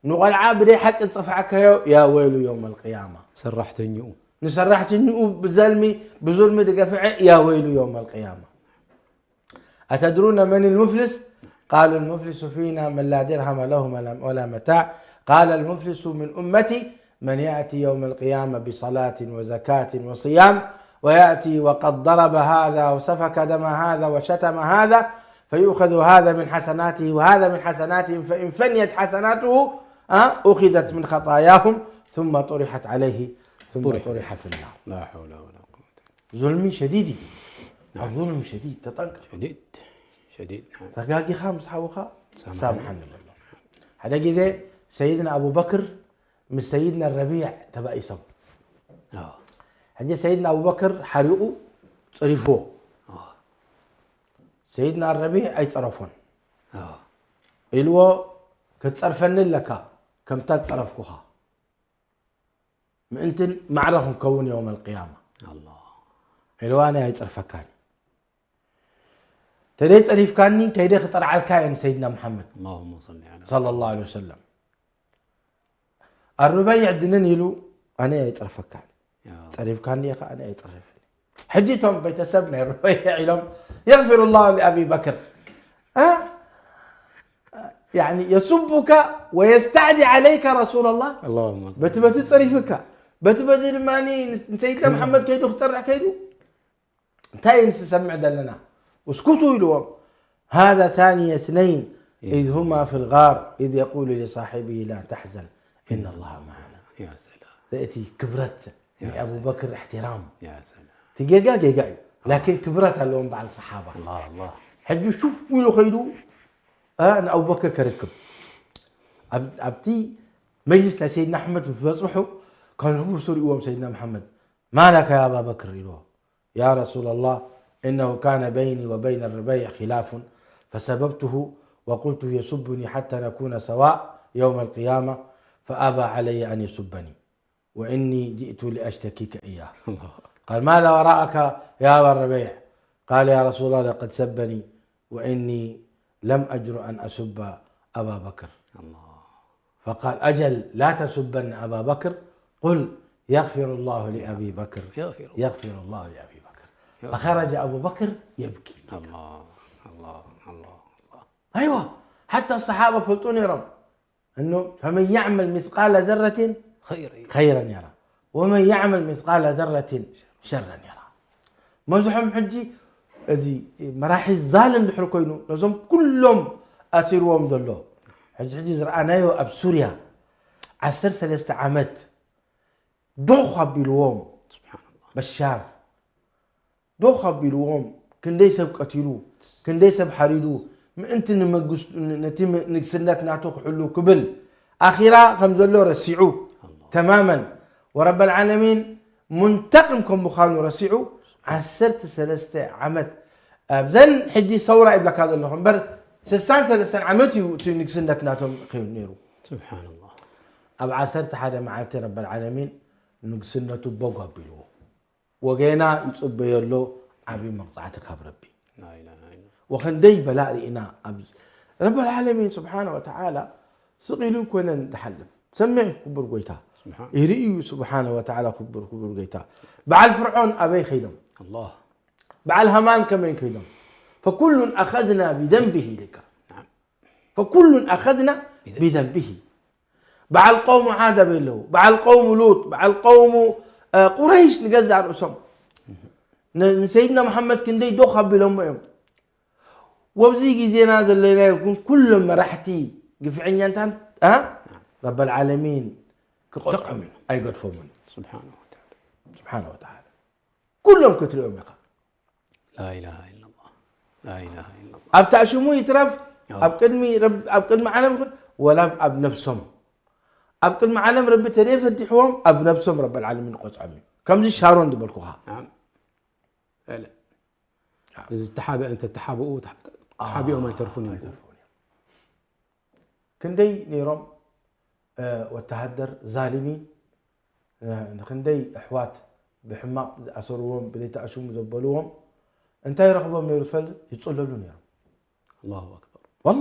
ንቆልዓ ብደይ ሓቂ ዝፀፍዓካዮ يا ويل يوم القيامة ሰራሕተኛኡ ንሰራሕተኛኡ ብዘልሚ ብዙልሚ ዝገፍዐ يا ويل يوم القيامة أتدرون من المفلس؟ قالوا المفلس فينا من لا درهم له ولا متاع قال المفلس من أمتي من يأتي يوم القيامة بصلاة وزكاة وصيام ويأتي وقد ضرب هذا وسفك دم هذا وشتم هذا فيؤخذ هذا من حسناته وهذا من حسناتهم فإن فنيت حسناته أخذت من خطاياهم ثم طرحت عليه ثم طرح في النار لا حول ولا قوة ظلمي شديد الظلم شديد تطنق شديد شديد نعم ተጋጊኻ ምስ ሓውኻ ሳምሓኒ በሎ። ሓደ ግዜ ሰይድና ኣቡበክር ምስ ሰይድና ረቢዕ ተባኢሶም። ሕጂ ሰይድና ኣቡበክር ሓሪቑ ጸሪፍዎ። ሰይድና ረቢዕ ኣይጸረፎን። ኢልዎ፣ ክትጸርፈኒ ኣለካ ከምታ ዝጸረፍኩኻ፣ ምእንትን ማዕረ ክንከውን የውመል ቅያማ። ኢልዋ፣ ኣነ ኣይጸርፈካን። ተደይ ጸሪፍካኒ ከይደ ክጠርዓልካ እየ ንሰይድና መሓመድ اللهم صل على صلى الله عليه وسلم። ኣሩበይዕ ድንን ኢሉ፣ ኣነ ኣይጸርፈካን። ጸሪፍካኒ ኢኻ፣ ኣነ ኣይጸርፍን። ሕጂ እቶም ቤተሰብ ናይ ሩበይዕ ኢሎም፣ يغفر الله لأبي بكر. ها؟ يعني يسبك ويستعدي عليك رسول الله. اللهم صل በቲ በቲ ጸሪፍካ፣ በቲ በቲ ድማ ንሰይድና መሓመድ ከይዱ ክጠርዕ ከይዱ እንታይ ንስሰምዕ ዘለና? እስኩቱ ኢልዎም። هذا ثاني اثنين إذ هما في الغار إذ يقول لصاحبه لا تحزن إن الله معنا. يا سلام እቲ ክብረት ናይ ኣቡበክር እሕትራም يا سلام እቲ ጌጋ ጌጋ እዩ። ላኪን ክብረት ኣለዎም በዓል ሰሓባ። الله الله ሕጂ ሹፍ ኢሉ ከይዱ እ፣ ንኣቡበክር ከርክብ ኣብ- ኣብቲ መጅልስ ናይ ሰይድና ኣሕመድ ምስ በፅሑ ከንብሱ ርእዎም ሰይድና መሓመድ ما لك يا أبا بكر ኢልዎ يا رسول الله إنه كان بيني وبين الربيع خلاف فسببته وقلت يسبني حتى نكون سواء يوم القيامة فأبى علي أن يسبني وإني جئت لأشتكيك إياه قال ماذا وراءك يا أبا الربيع قال يا رسول الله لقد سبني وإني لم أجرؤ أن أسب أبا بكر الله فقال أجل لا تسبن أبا بكر قل يغفر الله لأبي بكر يغفر الله. يغفر الله لأبي بكر فخرج أبو بكر يبكي الله الله الله الله أيوة حتى الصحابة ፈልጡ ነይሮም إنه فمن يعمل مثقال ذرة خير خيرا يره ومن يعمل مثقال ذرة شرا يره መዝሖም ሕጂ እዚ መራሒ ዛልም ድሕሪ ኮይኑ ነዞም ኩሎም ኣሲርዎም ዘሎ ሕጂ ሕጂ ዝረኣናዮ ኣብ ሱርያ ዓሰርተ ሰለስተ ዓመት ዶኽ ኣቢልዎም سبحان الله በሻር ዶኽ ኣቢልዎም ክንደይ ሰብ ቀቲሉ ክንደይ ሰብ ሓሪዱ ምእንቲ ንመንግስቱ ነቲ ንግስነት ናቱ ክሕሉ ክብል ኣኺራ ከም ዘሎ ረሲዑ ተማመን ወረበል ዓለሚን ሙንተቅም ከም ምዃኑ ረሲዑ ዓሰርተ ሰለስተ ዓመት ኣብዘን ሕጂ ሰውራ ይብለካ ዘለኹ እምበር ስሳን ሰለስተን ዓመት እዩ እቲ ንግስነት ናቶም ኸይኑ ነይሩ سبحان الله ኣብ ዓሰርተ ሓደ መዓልቲ ረበል ዓለሚን ንግስነቱ ቦግ ኣቢልዎ ወገና ይጽበዮ ኣሎ ዓቢ መቕጻዕቲ ካብ ረቢ لا إله إلا الله ወኸንደይ በላእ ርኢና ኣብ ረበል ዓለሚን ስብሓነ ወተዓላ ስቕ ኢሉ ኮነን ዝሓልፍ ሰሚዕ ክቡር ጎይታ سبحان ይርኢ እዩ ስብሓነ ወተዓላ ክቡር ክቡር ጎይታ በዓል ፍርዖን ኣበይ ኸይዶም الله በዓል ሃማን ከመይ ከይዶም ፈኩሉን ኣኸዝና ብዘንቢሂ ኢልካ نعم ፈኩሉን ኣኸዝና ብዘንቢሂ በዓል ቀውሙ ዓድ ኣበይ ኣለዉ በዓል ቀውሙ ሉጥ በዓል ቀውሙ ቁረይሽ ንገዛእ ርእሶም ንሰይድና መሓመድ ክንደይ ዶኽ ኣቢሎሞ እዮም ወብዚ ግዜና ዘለናዮ ግን ኩሎም መራሕቲ ግፍዐኛታት ረበል ዓለሚን ክቆጥዖም እዩ ኣይገድፎምን سبحانه وتعالى ስብሓነ ወተዓላ ኩሎም ክትሪኦም ኢኻ لا إله إلا الله لا إله إلا الله ኣብ ታእሽሙ ይትረፍ ኣብ ቅድሚ ረብ- ኣብ ቅድሚ ዓለም ይኹን ወላ ኣብ ነብሶም ኣብ ቅድሚ ዓለም ረቢ ተደፈዲሕዎም ኣብ ነብሶም ረበል ዓለሚን ቆፅዖም እዩ ከምዚ ሻሮን ዝበልኩኻ نعم فعلا እዚ ተሓበ እንተ ተሓብኡ ተሓቢኦም ኣይተርፉን እዮም ክንደይ ነይሮም ወተሃደር ዛሊሚን ንክንደይ ኣሕዋት ብሕማቕ ዝኣሰርዎም ብለይተኣሽሙ ዘበልዎም እንታይ ረኽቦም ነይሩ ትፈልጥ ይፅለሉ ነይሮም الله أكبر ዋላ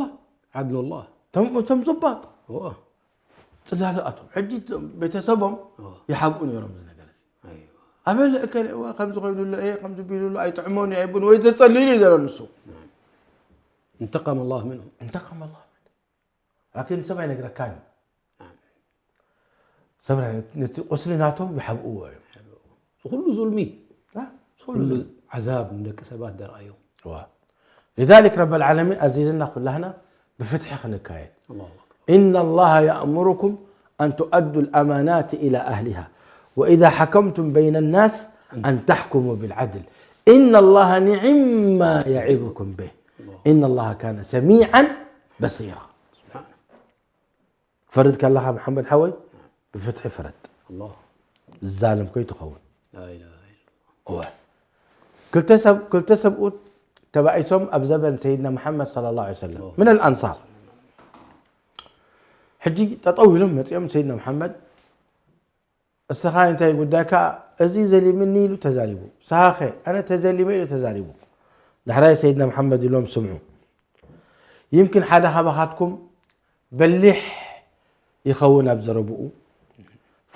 عدل الله እቶም እቶም ዙባጥ هو ፅላሉ ኣቶም ሕጂ ቤተሰቦም هو ይሓብኡ ነይሮም እዚ ነገር እዚ أيوه ኣበለ እከለ እዋ ከምዚ ኮይኑሎ እየ ከምዚ ቢሉሎ ኣይጥዕሞን እዩ ኣይቡን ወይ ተፀሊሉ እዩ ዘሎ ንሱ انتقم الله منه انتقم الله منه ላኪን ሰብ ኣይነግረካን እዩ ሰብ ነቲ ቁስሊ ናቶም ይሓብእዎ እዮም ኩሉ ዙልሚ ኩሉ ኩሉ ዓዛብ ንደቂ ሰባት ደርኣዮም እዋ لذلك رب العالمين ኣዚዝና ኩላህና ብፍትሒ ክንካየድ الله أكبر إن الله يأمركم أن تؤدوا الأمانات إلى أهلها وإذا حكمتم بين الناس أن تحكموا بالعدل إن الله نعم ما يعظكم به إن الله كان سميعا በሲራ። ፈርድ ከለኻ መሓመድ ሓወይ ብፍትሒ ፍረድ። ኣላህ። ዛልም ከይትኸውን። እወ። ክልተ ሰብ ክልተ ሰብኡት ተባኢሶም ኣብ ዘበን ሰይድና መሓመድ ሰለላሁ ዐለይሂ ወሰለም ምን ኣልኣንሳር። ሕጂ ጠጠው ኢሎም መጺኦም ሰይድና መሓመድ እስኻ እንታይ ጉዳይካ? እዚ ዘሊምኒ ኢሉ ተዛሪቡ። ስኻ ኸ? ኣነ ተዘሊመ ኢሉ ተዛሪቡ። ዳሕራይ ሰይድና መሓመድ ኢሎም ስምዑ። ይምክን ሓደ ካባኻትኩም በሊሕ ይኸውን ኣብ ዘረብኡ፣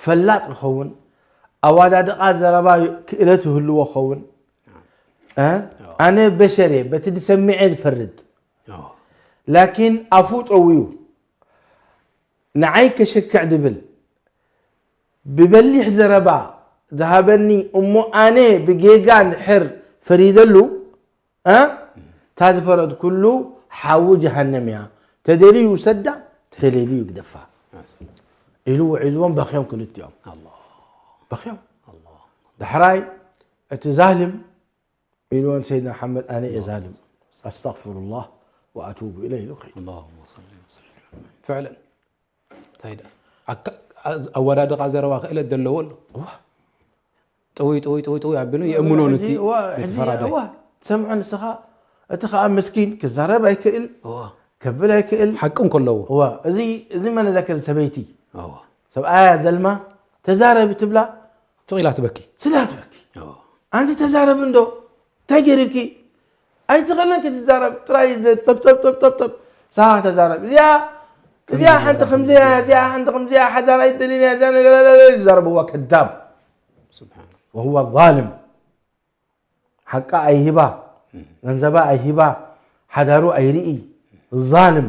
ፈላጥ ይኸውን፣ ኣዋዳድቓ ዘረባ ክእለት ይህልዎ ይኸውን። እ? ኣነ በሸር እየ፣ በቲ ዝሰምዐ ዝፈርድ። ላኪን ኣፉ ጠውዩ ንዓይ ከሸክዕ ድብል ብበሊሕ ዘረባ ዝሃበኒ እሞ ኣነ ብጌጋ እንድሕር ፈሪደሉ፣ እ? እታ ዝፈረድኩሉ ሓዊ ጀሃነም እያ። ተደልዩ ይውሰዳ፣ ተደልዩ ይግደፋ ኢሉ ውዒዝዎም። በኽዮም ክልቲኦም። በኽዮም። ዳሕራይ እቲ ዛልም ኢልዎ ንሰይድና መሓመድ ኣነ እየ ዛልም፣ ኣስተግፊሩላህ ወኣቱቡ ኢለይ ኢሉ ከይዱ። ኣላሁመ ሰሊ ወሰሊም። ፍዕለን እንታይ ደኣ? ኣካ-፣ ኣዝ-፣ ኣወዳድቓ ዘረባ ክእለት ዘለዎ ኣሎ። እዋ። ጥውይ፣ ጥውይ፣ ጥውይ፣ ጥውይ ኣቢሉ እዋ፣ የእምኖ ነቲ፣ ሕጂ፣ እዋ፣ ነቲ ሕጂ፣ ፈራዳይ። እዋ፣ ትሰምዖ ንስኻ፣ እቲ ኸኣ ምስኪን ክዛረብ ኣይክእል፣ እዋ። ከብል ኣይክእል። ሓቂ እንከለዎ። እዋ፣ እዚ፣ እዚ መነዘክር ሰበይቲ። እዋ። ሰብኣያ ዘልማ፣ ተዛረቢ ትብላ። ትቕ ኢላ ትበኪ። ስላ ትበኪ። እዋ። ኣንቲ ተዛረቢ እንዶ፣ እንታይ ገይርኪ? ኣይትኽእልን ክትዛረብ፣ ጥራይ ዘ-፣ ጠብ፣ ጠብ፣ ጠብ፣ ጠብ፣ ጠብ። ንስኻ ተዛረብ። እዚኣ፣ እዚኣ ከምዚ ሓንቲ ገይራ ከምዚኣ፣ ከምዚ እዚኣ ሓንቲ ከምዚኣ፣ ሓዳር ኣይትደልን እያ፣ እዚኣ ነገር፣ ለ፣ ለ፣ ለ፣ ይዛረብዋ ከዳብ። ስብሓን። ወሁወ ዛልም። ሓቃ ኣይሂባ፣ እም። ገንዘባ ኣይሂባ፣ ሓዳሩ ኣይርኢ። ዛልም።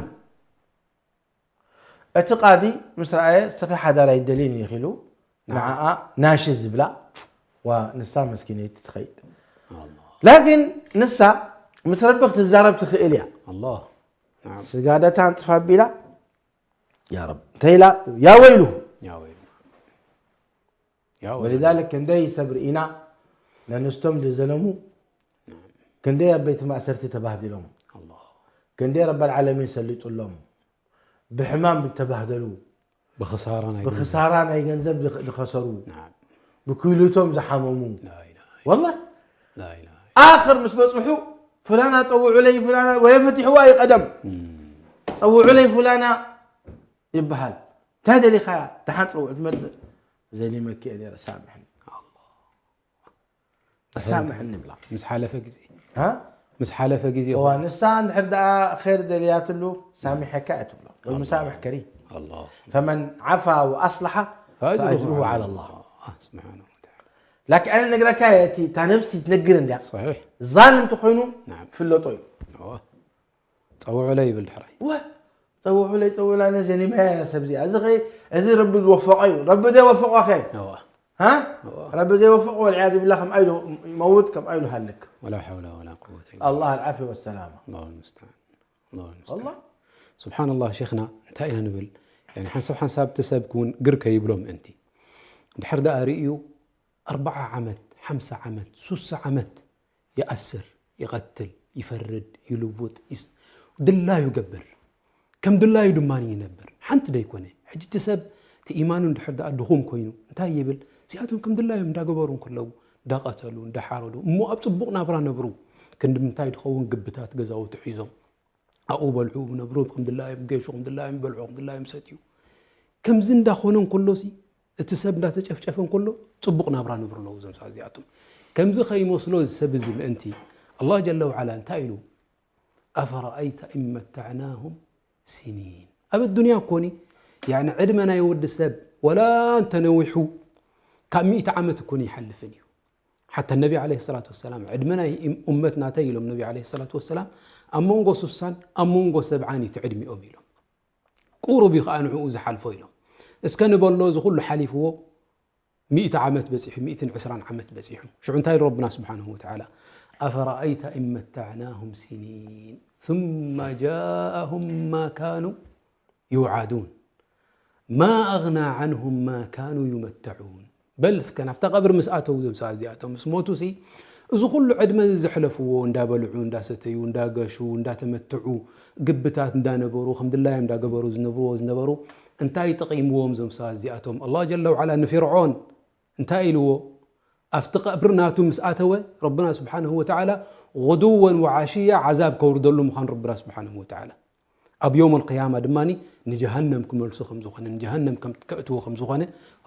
እቲ ቃዲ ምስ ረኣየ፣ "እስኺ ሓዳር ኣይደልይን ኢኺ" ኢሉ፣ ንዓ። ንዓኣ ናሺ ዝብላ፣ ዋ፣ ንሳ መስኪነይቲ ትኸይድ። ኣላህ። ላኪን ንሳ ምስ ረቢ ክትዛረብ ትኽእል እያ። ኣላህ። ናዓም። ስጋደታ ኣንጽፋ ኣቢላ፣ "ያ ረብ" እንተ ኢላ፣ "ያ ወይሉ!" ያ ወይሉ። ያ ወይሉ። ወሊዛሊክ ክንደይ ሰብ ርኢና፣ ነንስቶም ዝዘለሙ፣ ክንደይ ኣብ ቤት ማእሰርቲ ተባህዲሎም፣ ኣላህ። ክንደይ ረበል ዓለሚን ሰሊጡሎም፣ ብሕማም ዝተባህደሉ፣ ብኽሳራ ናይ ገንዘብ። ብኽሳራ ናይ ገንዘብ ዝኸ-፣ ዝኸሰሩ፣ ናዓም። ብክህልቶም ዝሓመሙ። ላኢላሃ። ወላሂ። ላኢላሃ። ኣኽር ምስ በጽሑ፣ "ፍላና ጸውዑለይ፣ ፍላና" ወየፈቲሕዋ እዩ ቀደም። እም። "ጸውዑለይ ፍላና" ይበሃል። እንታይ ደሊኻያ? ደሓን ጸውዑ ትመጽእ። "ዘሊመኪ እየ ነይረ፣ ሳምሕኒ። ኣላህ። ሳምሕኒ" ይብላ። ምስ ሓለፈ ግዜ። ሃ? ምስ ሓለፈ ግዜ እዋ፣ ኮይኑ። ንሳ እንድሕር ደኣ ኸይር ደልያትሉ፣ "ሳሚሐካ" እያ ትብሎ። ወይ ኣላህ። "ሙሳምሕ ከሪም። ኣላህ። ፈመን ዓፋ ወኣስለሓ ፈኣጅሩሁ ፈኣጅሩሁ ዓላ ዓላ ኣላህ። ኣላህ። ስብሓነሁ ወተዓላ። ላኪን ኣነ ነግረካ እየ፣ እቲ፣ እታ ነፍሲ ትነግር እንድያ። ሰሒሕ። ዛልም ተኾይኑ ናዓም። ፍለጦ እዩ። እዋ። ጸውዑለይ ይብል ድሕራይ። እዋ፣ ጸውዑለይ፣ ጸውዑላ፣ ኣነ ዘሊመያ እያ ሰብ እዚኣ። እዚ ኸ-፣ እዚ ረቢ ዝወፈቐ እዩ። ረቢ ዘይወፈቐ ኸ? እዋ። ሃ? እዋ። ረቢ ዘይወፈቐ ወልዕያዙ ቢላህ ከምኣ ኢሉ ይመውት፣ ከምኣ ኢሉ ሃልክ። ወላ ሓውላ ወላ ቁወተ ኢላ ኣላህ ኣልዓፊ ወሰላማ። ኣላሁ ልሙስተዓን። ኣላሁ ልሙስተዓን። ኣላህ። ስብሓንላህ ሼኽና፣ እንታይ ኢና ንብል? ያኒ ሓንሳብ ሓንሳብ እቲ ሰብ እውን ግር ከይብሎ ምእንቲ። ድሕር ደኣ ርእዩ ኣርብዓ ዓመት፣ ሓምሳ ዓመት፣ ሱሳ ዓመት ይኣስር፣ ይቐትል፣ ይፈርድ፣ ይልውጥ፣ ይስ-፣ ድላዩ ይገብር። ከም ድላዩ ድማ ይነብር። ሓንቲ ደይኮነ። ሕጂ እቲ ሰብ እቲ ኢማኑ እንድሕር ደኣ ድኹም ኮይኑ እንታይ ይብል? እዚኣቶም ከም ድላዮም እንዳገበሩ እንከለዉ፣ እንዳቐተሉ፣ እንዳሓረዱ፣ እሞ ኣብ ጽቡቕ ናብራ ነብሩ። ክንዲ ምንታይ ድኸውን ግብታት ገዛውቲ ሒዞም ኣብኡ በልዑ ነብሩ፣ ከም ድላዮም ገይሹ፣ ከም ድላዮም በልዑ፣ ከም ድላዮም ሰትዩ። ከምዚ እንዳኾነ እንከሎሲ፣ እቲ ሰብ እንዳተጨፍጨፈ እንከሎ፣ ጽቡቕ ናብራ ነብሩ ኣለዉ እዞም ሰባት እዚኣቶም። ከምዚ ከይመስሎ እዚ ሰብ እዚ ምእንቲ፣ ኣላህ ጀለ ወዓላ እንታይ ኢሉ? "ኣፈረኣይተ ኢን መተዕናሁም ሲኒን።" ኣብ ኣዱንያ እኮኒ፣ ያኒ ዕድመ ናይ ወዲ ሰብ ወላ እንተነዊሑ፣ ካብ ሚእቲ ዓመት እኮኒ ይሓልፍን እዩ። ሓታ ነቢ ዓለይሂ ሰላቱ ወሰላም፣ "ዕድመ ናይ እም-፣ ኡመት ናተይ" ኢሎም ነቢ ዓለይሂ ሰላቱ ወሰላም፣ "ኣብ መንጎ ሱሳን ኣብ መንጎ ሰብዓን እዩ እቲ ዕድሚኦም" ኢሎም። ቁሩብ እዩ ኸዓ ንዕኡ ዝሓልፎ ኢሎም። እስከ ንበሎ፣ እዚ ኩሉ ሓሊፍዎ፣ ሚእቲ ዓመት በጺሑ፣ ሚእትን ዕስራን ዓመት በጺሑ። ሽዑ እንታይ ኢሉ ረብና ስብሓንሁ ወተዓላ? "ኣፈረኣይተ ኢን መተዕናሁም ሲኒን ثم ጃአሁም ማ ካኑ ዩዓዱን ማ ኣግና ዓንሁም ማ ካኑ ዩመተዑን።" በል እስከ ናብታ ቀብሪ ምስ ኣተው፣ እዞም ሰባት እዚኣቶም ምስ ሞቱሲ፣ እዚ ኩሉ ዕድመ እዚ ዘሕለፍዎ፣ እንዳበልዑ፣ እንዳሰተዩ፣ እንዳገሹ፣ እንዳተመትዑ፣ ግብታት እንዳነበሩ፣ ከም ድላዮም እንዳገበሩ ዝነብርዎ ዝነበሩ፣ እንታይ ጠቒምዎም እዞም ሰባት እዚኣቶም? ኣላህ ጀለ ወዓላ ንፊርዖን እንታይ ኢልዎ? ኣብቲ ቀብሪ ናቱ ምስ ኣተወ፣ ረብና ስብሓንሁ ወተዓላ፣ غدوا وعشيا ዓዛብ ከውርደሉ ምዃኑ ረብና ስብሓንሁ ወተዓላ። ኣብ የውም ኣልቅያማ ድማ ንጀሃነም ክመልሶ ከም ዝኾነ፣ ንጀሃነም ከም ከእትዎ ከም ዝኾነ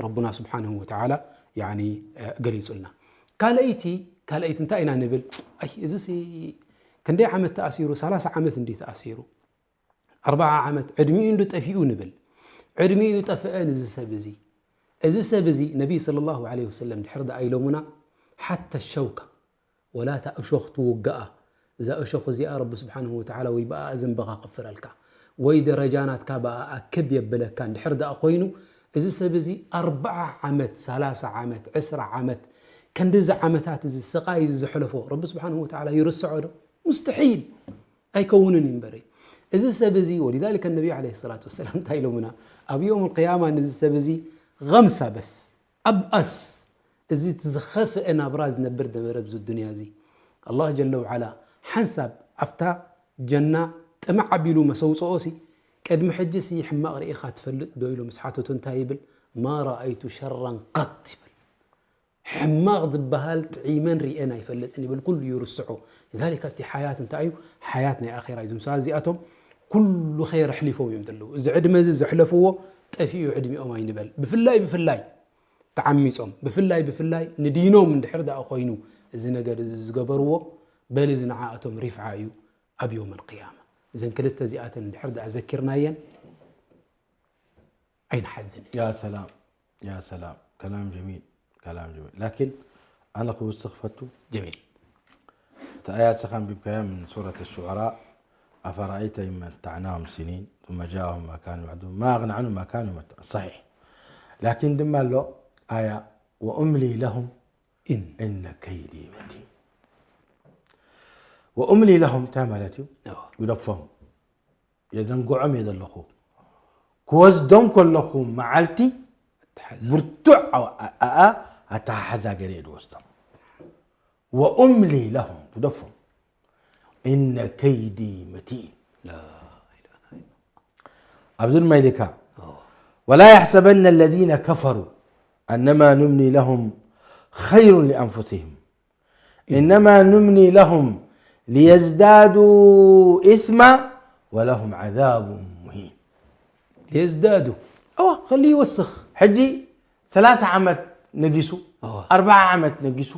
ረቡና ስብሓንሁ ወተዓላ፣ ያኒ፣ እ፣ ገሊጹልና። ካልኣይቲ፣ ካልኣይቲ እንታይ ኢና ንብል? ኣይ፣ እዚሲ ክንደይ ዓመት ተኣሲሩ? ሰላሳ ዓመት እንዲ ተኣሲሩ? ኣርብዓ ዓመት ዕድሚኡ እንዱ ጠፊኡ ንብል። ዕድሚኡ ጠፍአ ንዚ ሰብ እዚ። እዚ ሰብ እዚ ነቢይ ሰለላሁ ዐለይሂ ወሰለም ድሕር ደኣ ኢሎሙና፣ ሓታ ሸውካ ወላ እታ እሾኽ ትውግኣ፣ እዛ እሾኽ እዚኣ ረቢ ስብሓንሁ ወተዓላ ወይ ብኣ ዘንበኻ ክፍረልካ፣ ወይ ደረጃ ናትካ ብኣ ክብ የብለካ እንድሕር ደኣ ኮይኑ፣ እዚ ሰብ እዚ ኣርብዓ ዓመት፣ ሰላሳ ዓመት፣ ዕስራ ዓመት፣ ክንድዚ ዓመታት እዚ ስቓይ እዚ ዘሕለፎ ረቢ ስብሓንሁ ወተዓላ ይርስዖ ዶ? ሙስተሒል። ኣይከውንን እዩ እምበረይ። እዚ ሰብ እዚ፣ ወሊዛሊከ ነቢ ዓለይሂ ሰላቱ ወሰላም እንታይ ኢሎምና? ኣብ የውም ቅያማ ነዚ ሰብ እዚ ገምሳ በስ ኣብኣስ፣ እዚ እቲ ዝኸፍአ ናብራ ዝነብር ነበረ ኣብዚ ዱንያ እዚ። ኣላህ ጀለ ወዓላ ሓንሳብ ኣብታ ጀና ጥምዕ ኣቢሉ መሰውፅኦ ሲ፣ ቅድሚ ሕጂ ሲ ሕማቕ ርኢኻ ትፈልጥ ዶ ኢሉ ምስ ሓተቶ እንታይ ይብል? ማ ረኣይቱ ሸራን ቀጥ ይብል። ሕማቕ ዝበሃል ጥዒመን ርኤን ኣይፈልጥን ይብል፣ ኩሉ ይርስዖ። ሊዛሊከ እቲ ሓያት እንታይ እዩ? ሓያት ናይ ኣኼራ እዩ። እዞም ሰባት እዚኣቶም ኩሉ ኸይር ኣሕሊፎም እዮም ዘለዉ። እዚ ዕድመ እዚ ዘሕለፍዎ ጠፊኡ ዕድሚኦም ኣይንበል። ብፍላይ ብፍላይ ተዓሚጾም፣ ብፍላይ ብፍላይ ንዲኖም እንድሕር ደኣ ኮይኑ እዚ ነገር እዚ ዝገበርዎ፣ በል እዚ ንዓኣቶም ሪፍዓ እዩ ኣብ የውመል ቅያማ። እዘን ክልተ እዚኣተን እንድሕር ደኣ ዘኪርናየን ኣይንሓዝን። يا سلام، يا سلام، كلام جميل، كلام جميل. لكن أنا ክውስኽ ፈቱ ጀሚል። እቲ ኣያት ስኻ ኣንቢብካያ من سورة الشعراء، أفرأيت إن متعناهم سنين ثم جاءهم ما كانوا يوعدون ما أغنى عنهم ما كانوا يمتعون. صحيح. لكن ድማ ኣሎ ኣያ وأملي لهم إن إن كيدي متين. وأملي لهم እንታይ ማለት እዩ? ኣዎ። ግደፎም። የዘንግዖም እየ ዘለኹ። ክወስዶም ከለኹ መዓልቲ ተሓዛ። ብርቱዕ ኣኣ ኣተሓሓዛ ገለ እየ ዝወስዶም። وأملي لهم ግደፎም። إن كيدي متين. لا إله إلا ኣብዚ ድማ ኢልካ الله. ولا يحسبن الذين كفروا أنما نملي لهم خير لأنفسهم إنما نملي لهم ليزدادوا إثما ولهم عذاب مهين. ليزدادوا. أوه، خليه يوسخ. ሕጂ ሰላሳ ዓመት ነጊሱ أوه. ኣርብዓ ዓመት ነጊሱ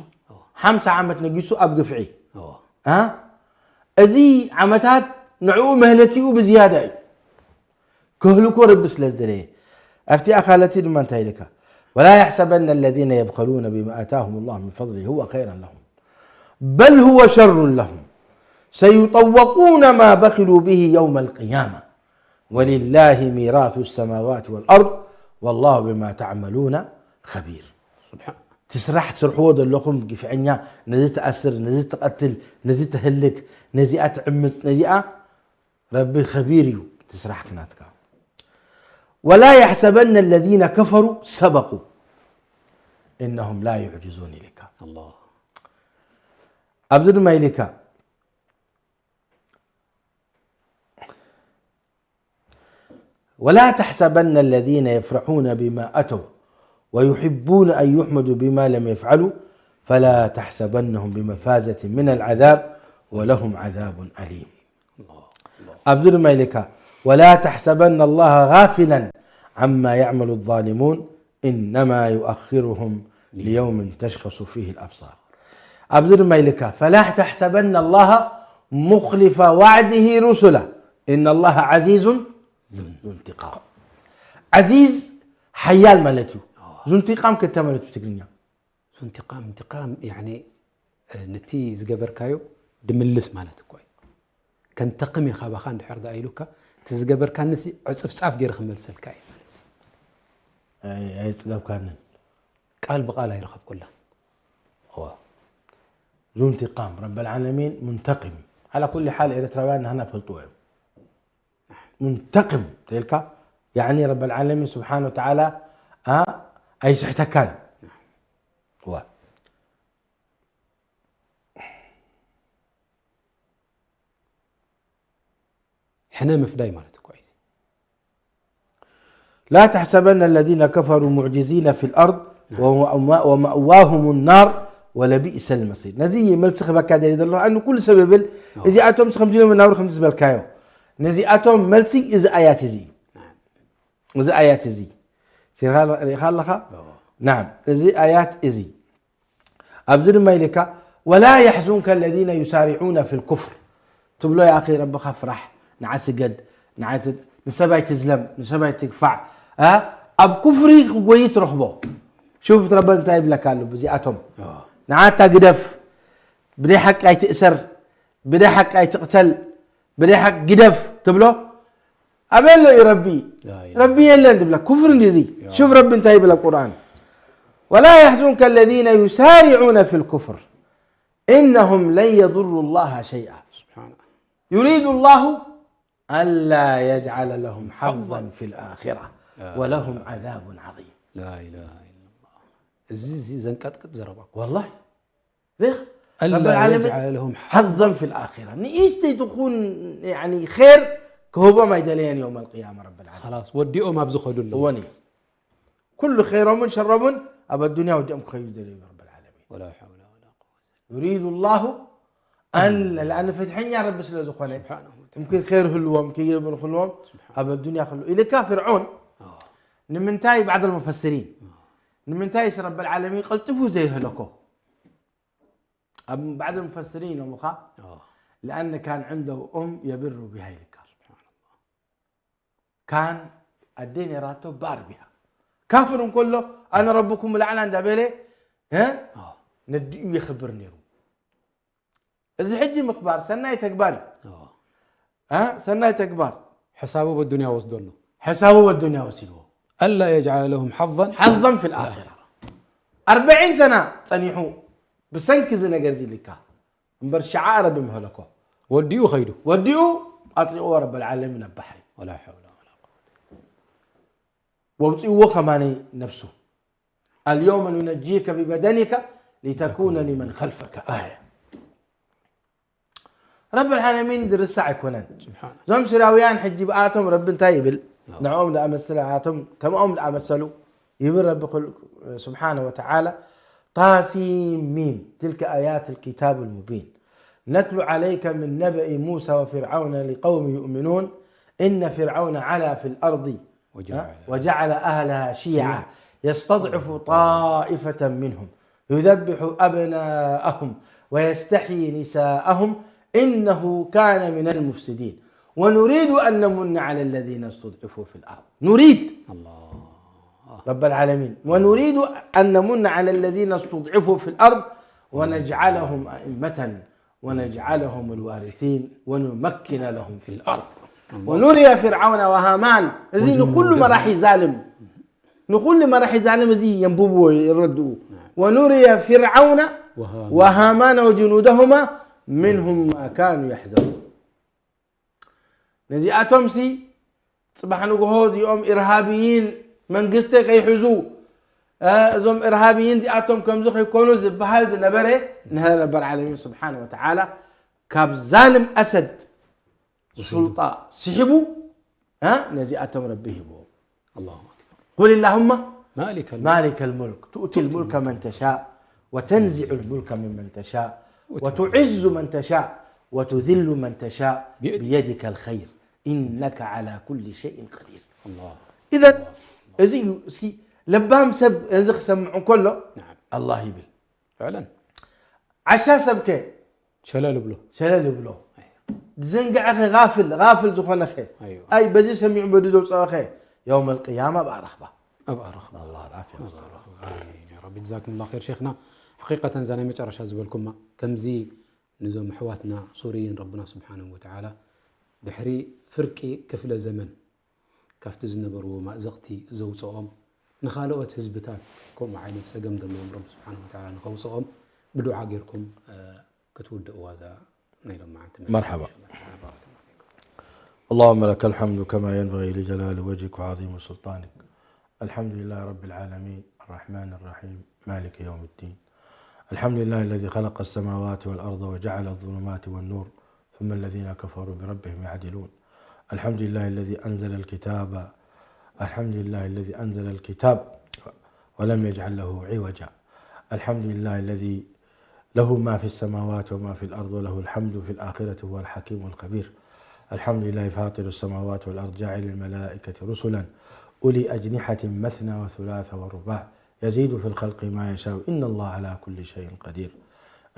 ሓምሳ ዓመት ነጊሱ ኣብ ግፍዒ أوه. እ? እዚ ዓመታት ንዕኡ መህለኪኡ ብዝያዳ እዩ። ከህልኮ ረቢ ስለ ዝደለየ ኣብቲ ኣኻለቲ ድማ እንታይ ኢልካ ولا يحسبن الذين يبخلون بما آتاهم الله من فضله هو خيرا لهم بل هو شر لهم سيطوقون ما بخلوا به يوم القيامة ولله ميراث السماوات والأرض والله بما تعملون خبير. سبحان እቲ ስራሕ ትሰርሕዎ ዘለኹም ግፍዐኛ፣ ነዚ ትኣስር፣ ነዚ ትቐትል፣ ነዚ ተህልክ፣ ነዚኣ ትዕምፅ፣ ነዚኣ ረቢ ኸቢር እዩ እቲ ስራሕኪ ናትካ። ولا يحسبن الذين كفروا سبقوا إنهم لا يعجزون ኢልካ الله. ኣብዚ ድማ ኢልካ ولا تحسبن الذين يفرحون بما أتوا ويحبون أن يحمدوا بما لم يفعلوا فلا تحسبنهم بمفازة من العذاب ولهم عذاب أليم. الله. الله. ኣብዚ ድማ ኢልካ ولا تحسبن الله غافلا عما يعمل الظالمون إنما يؤخرهم ليوم تشخص فيه الأبصار. ኣብዚ ድማ ኢልካ فلا تحسبن الله مخلف وعده رسله إن الله عزيز ذو انتقام. عزيز ሓያል ማለት እዩ። ዙንቲቃም ከተ ማለት እዩ ትግርኛ። ذو انتقام، انتقام يعني ነቲ ዝገበርካዮ ድምልስ ማለት እኮ እዩ። ከንተቕም እዩ ካባኻ እንድሕር ደኣ ኢሉካ፣ እቲ ዝገበርካንሲ ዕፅፍፃፍ ገይረ ክመልሰልካ እዩ። ኣይ- ኣይፅገብካንን። ቃል ብቃል ኣይረኸብኩላ። እዋ ዙ እንቲቃም ረበል ዓለሚን ሙንተቂም እዩ። ዓላ ኩሊ ሓል ኤርትራውያን ናህና ፈልጥዎ እዮም። ሙንተቂም ተልካ ያኒ ረበል ዓለሚን ስብሓን ወተዓላ ኣ- ኣይስሕተካን። እዋ ሕነ ምፍዳይ ማለት እኮ እዩ። لا تحسبن الذين كفروا معجزين في الأرض ومأواهم النار ولبئس المصير ነዚ መልሲ ክበካ ደሊ ዘሎ ኣን ኩሉ ሰብ ይብል እዚኣቶም ከምዚ ኢሎም ናብሩ ከምዚ ዝበልካዮ ነዚኣቶም መልሲ እዚ ኣያት እዚ እዚ ኣያት እዚ ሪኢኻ ኣለኻ ናም እዚ ኣያት እዚ ኣብዚ ድማ ኢልካ ولا يحزنك الذين يسارعون في الكفر ትብሎ يا أخي ረብኻ ፍራሕ ንዓ ስገድ ንሰብ ኣይትዝለም ንሰብ ኣይትግፋዕ ኣብ ኩፍሪ ክጎይ ትረኽቦ ሹፍ ረበ እንታይ ይብለካ ኣሎ ብዚኣቶም ንዓታ ግደፍ ብደይ ሓቂ ኣይትእሰር ብደይ ሓቂ ኣይትቕተል ብደይ ሓቂ ግደፍ ትብሎ ኣበይ ኣሎ እዩ ረቢ ረቢ የለን ትብላ ኩፍር እንዲ እዚ ሹፍ ረቢ እንታይ ይብል ኣብ ቁርኣን ولا يحزنك الذين يسارعون في الكفر إنهم لن يضروا الله شيئا يريد الله ألا يجعل لهم حظا في الآخرة ولهم عذاب عظيم እዚ እዚ ዘንቀጥቅጥ ዘረባ والله ሪኽ ألا يجعل لهم حظا في الآخرة ንእሽተይ ትኹን خير ክህቦም ኣይደለየን يوم القيامة رب العالمين خلاص ወዲኦም ኣብ ዝኸዱ ኣለዉ እወን እዩ ኩሉ خيرኦምን ሸሮምን ኣብ ኣዱንያ ወዲኦም ክኸዩ ደለዩ رب العالمين ولا حول ولا قوة يريد الله ألا لأن ፍትሐኛ ረቢ ስለ ዝኾነ سبحانه وتعالى يمكن خير ህልዎም كي يبن ህልዎም ኣብ ኣዱንያ ክህሉ ኢልካ ፍርዖን ንምንታይ بعض المفسرين ንምንታይ رب العالمين ቀልጥፉ ዘይህለኮ ኣብ بعض المفسرين ኢሎምኻ آه. لأن كان عنده أم يبر بها ኢልካ كان ኣደ ነይራቶ ባር بها ካፍር እንከሎ ኣነ ረብኩም ላዕላ እንዳበለ እ? آه. ነዲኡ የኽብር ነይሩ እዚ ሕጂ ምኽባር ሰናይ ተግባር እዩ آه. እ? ሰናይ ተግባር حسابه بالدنيا ወስዶ ኣሎ حسابه بالدنيا ወሲድዎ ألا يجعل لهم حظا حظا في الآخرة أربعين سنة ጸኒሑ ብሰንኪ እዚ ነገር እዚ ልካ እምበር ሸዓ ረቢ ምሀለኮ ወዲኡ ኸይዱ ወዲኡ ኣጥሊቕዎ ረብ العالمين ኣብ ባሕሪ ولا حول ولا قوة ወውፅእዎ ከማኒ ነብሱ اليوم ننجيك ببدنك لتكون لمن خلفك آية ረብ العالمين ዝርሳዕ ኣይኮነን سبحانه እዞም ስራውያን ሕጂ ብኣቶም ረቢ እንታይ ይብል ንዕኦም ዝኣመሰለ ኣቶም ከምኦም ዝኣመሰሉ ይብል ረቢ ስብሓነ ወተዓላ طاسيم ميم تلك آيات الكتاب المبين نتلو عليك من نبأ موسى وفرعون لقوم يؤمنون إن فرعون علا في الأرض وجعل وجعل أهلها شيعا يستضعف طائفة منهم يذبح أبناءهم ويستحيي نساءهم إنه كان من المفسدين ونريد أن نمن على الذين استضعفوا في الأرض نريد الله رب العالمين ونريد أن نمن على الذين استضعفوا في الأرض ونجعلهم أئمة ونجعلهم الوارثين ونمكن لهم في الأرض ونري فرعون وهامان እዚ ንኩሉ መራሒ ዛልም ንኩሉ መራሒ ዛልም እዚ የንብብዎ ይረድኡ ونري فرعون وهامان وجنودهما منهم ما كانوا يحذرون ነዚኣቶም ሲ ጽባሕ ንግሆ እዚኦም ኢርሃብይን መንግስቲ ከይሕዙ እዞም ኢርሃብይን እዚኣቶም ከምዚ ከይኮኑ ዝበሃል ዝነበረ ንሀ ረብ العالمين سبحانه وتعالى ካብ ዛልም ኣሰድ ሱልጣ ስሒቡ ነዚኣቶም ረቢ ሂብዎ الله أكبر قل اللهم مالك الملك مالك الملك تؤتي الملك من تشاء وتنزع الملك ممن تشاء وتعز من تشاء وتذل من تشاء بيدك. بيدك الخير إنك على كل شيء قدير الله إذا እዚ እዩ እስኪ ለባም ሰብ እዚ ክሰምዑ ከሎ نعم الله ይብል فعلا ዓሻ ሰብከ ሸለል ብሎ ሸለል ይብሎ ዝንግዐኸ غافل غافل ዝኾነኸ أيوة ኣይ በዚ ሰሚዑ በዚ ዘውፀኸ يوم القيامة ብኣረኽባ ኣብ ኣረኽባ الله العافية ኣሜን ያ ረቢ ጀዛኩም ላ ር ሼክና ሓቂቀተን እዛ ናይ መጨረሻ ዝበልኩማ ከምዚ ንዞም ኣሕዋትና ሱርይን ረብና ስብሓንሁ ወተዓላ ድሕሪ ፍርቂ ክፍለ ዘመን ካብቲ ዝነበርዎ ማእዘቕቲ ዘውፅኦም ንኻልኦት ህዝብታት ከምኡ ዓይነት ፀገም ዘለዎም ረቢ ስብሓንሁ ወተዓላ ንኸውፅኦም ብዱዓ ጌርኩም ክትውድእዋ እዛ ናይ ሎማዓንቲ መርሓባ። اللهم لك الحمد كما ينبغي لجلال وجهك وعظيم سلطانك. الحمد لله رب العالمين الرحمن الرحيم مالك يوم الدين. الحمد لله الذي خلق السماوات والأرض وجعل الظلمات والنور ثم الذين كفروا بربهم يعدلون. الحمد لله الذي أنزل الكتاب الحمد لله الذي أنزل الكتاب ولم يجعل له عوجا. الحمد لله الذي له ما في السماوات وما في الأرض وله الحمد في الآخرة وهو الحكيم الخبير. الحمد لله فاطر السماوات والأرض جاعل الملائكة رسلا أولي أجنحة مثنى وثلاث ورباع يزيد في الخلق ما يشاء إن الله على كل شيء قدير.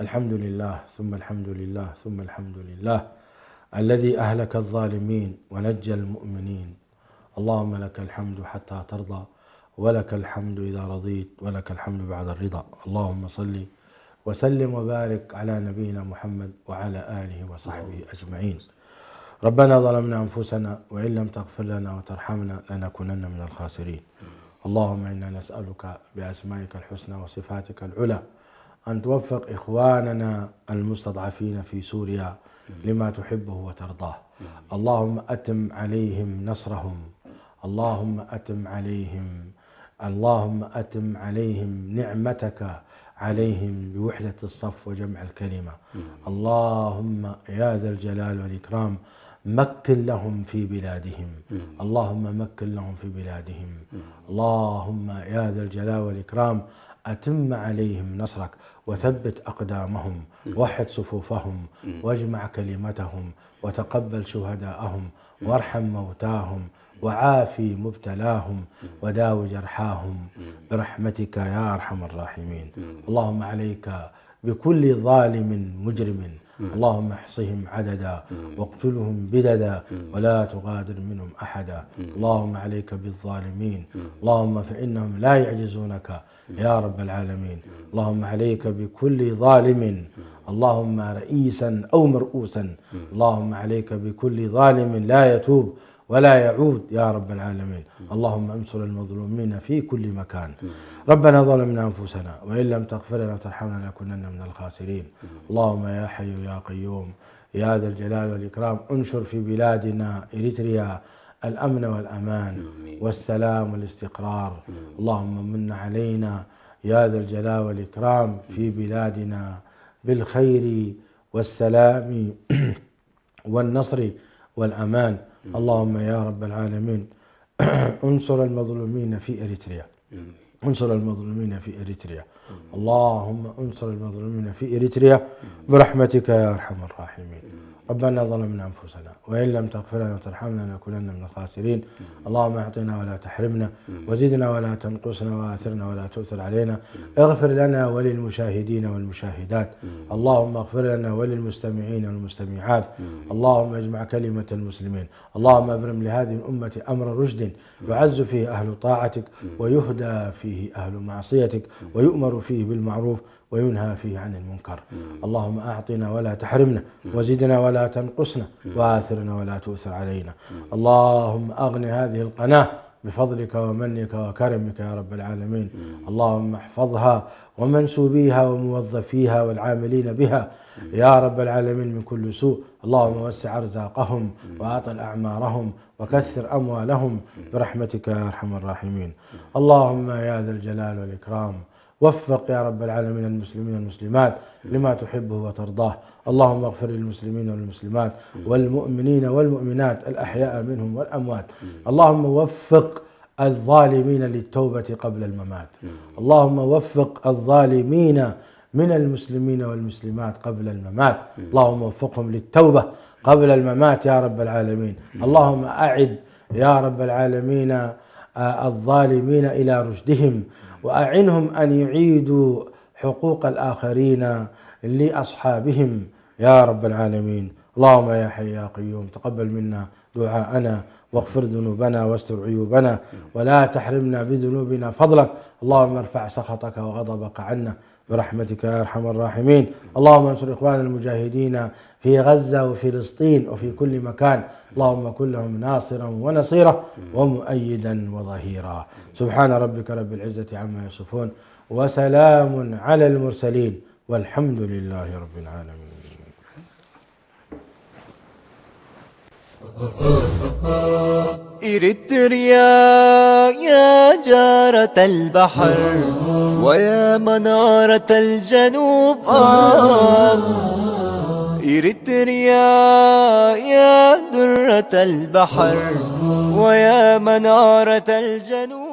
الحمد لله ثم الحمد لله ثم الحمد لله الذي أهلك الظالمين ونجى المؤمنين. اللهم لك الحمد حتى ترضى ولك الحمد إذا رضيت ولك الحمد بعد الرضا. اللهم صل وسلم وبارك على نبينا محمد وعلى آله وصحبه أجمعين. ربنا ظلمنا أنفسنا وإن لم تغفر لنا وترحمنا لنكونن من الخاسرين. اللهم إنا نسألك بأسمائك الحسنى وصفاتك العلى أن توفق إخواننا المستضعفين في سوريا لما تحبه وترضاه. اللهم أتم عليهم نصرهم. اللهم أتم عليهم اللهم أتم عليهم نعمتك عليهم بوحدة الصف وجمع الكلمة. اللهم يا ذا الجلال والإكرام مكن لهم في بلادهم. اللهم مكن لهم في بلادهم. اللهم يا ذا الجلال والإكرام أتم عليهم نصرك وثبت أقدامهم. وحد صفوفهم واجمع كلمتهم وتقبل شهداءهم وارحم موتاهم وعاف مبتلاهم وداو جرحاهم برحمتك يا أرحم الراحمين. اللهم عليك بكل ظالم مجرم. اللهم احصهم عددا واقتلهم بددا ولا تغادر منهم أحدا. اللهم عليك بالظالمين. اللهم فإنهم لا يعجزونك يا رب العالمين. اللهم عليك بكل ظالم، اللهم رئيسا أو مرؤوسا. اللهم عليك بكل ظالم لا يتوب ولا يعود يا رب العالمين. اللهم انصر المظلومين في كل مكان. ربنا ظلمنا أنفسنا وإن لم تغفر لنا وترحمنا لنكونن من الخاسرين. اللهم يا حي يا قيوم يا ذا الجلال والإكرام انشر في بلادنا إريتريا الأمن والأمان والسلام والاستقرار. اللهم من علينا يا ذا الجلال والإكرام في بلادنا بالخير والسلام والنصر والأمان. اللهم يا رب العالمين انصر المظلومين في إريتريا. انصر المظلومين في إريتريا. اللهم انصر المظلومين في إريتريا برحمتك يا أرحم الراحمين. ربنا ظلمنا أنفسنا وإن لم تغفر لنا وترحمنا لنكونن من الخاسرين. اللهم أعطنا ولا تحرمنا وزدنا ولا تنقصنا وآثرنا ولا تؤثر علينا. اغفر لنا وللمشاهدين والمشاهدات. اللهم اغفر لنا وللمستمعين والمستمعات. اللهم اجمع كلمة المسلمين. اللهم أبرم لهذه الأمة أمر رشد يعز فيه أهل طاعتك ويهدى فيه أهل معصيتك ويؤمر فيه بالمعروف وينهى فيه عن المنكر. اللهم أعطنا ولا تحرمنا وزدنا ولا تنقصنا وآثرنا ولا تؤثر علينا. اللهم أغن هذه القناة بفضلك ومنك وكرمك يا رب العالمين. اللهم احفظها ومنسوبيها وموظفيها والعاملين بها يا رب العالمين من كل سوء. اللهم وسع أرزاقهم وأطل أعمارهم وكثر أموالهم برحمتك يا أرحم الراحمين. اللهم يا ذا الجلال والإكرام وفق يا رب العالمين المسلمين والمسلمات لما تحبه وترضاه. اللهم اغفر للمسلمين والمسلمات والمؤمنين والمؤمنات الأحياء منهم والأموات. اللهم وفق الظالمين للتوبة قبل الممات. اللهم وفق الظالمين من المسلمين والمسلمات قبل الممات. اللهم وفقهم للتوبة قبل الممات يا رب العالمين. اللهم أعد يا رب العالمين آه، الظالمين إلى رشدهم وأعنهم أن يعيدوا حقوق الآخرين لأصحابهم يا رب العالمين. اللهم يا حي يا قيوم تقبل منا دعاءنا واغفر ذنوبنا واستر عيوبنا ولا تحرمنا بذنوبنا فضلك. اللهم ارفع سخطك وغضبك عنا برحمتك يا أرحم الراحمين. اللهم انصر إخوان المجاهدين في غزة وفلسطين وفي كل مكان. اللهم كن لهم ناصرا ونصيرا ومؤيدا وظهيرا. سبحان ربك رب العزة عما يصفون وسلام على المرسلين والحمد لله رب العالمين. إريتريا يا جارة البحر ويا منارة الجنوب. آه. إريتريا يا درة البحر ويا منارة الجنوب.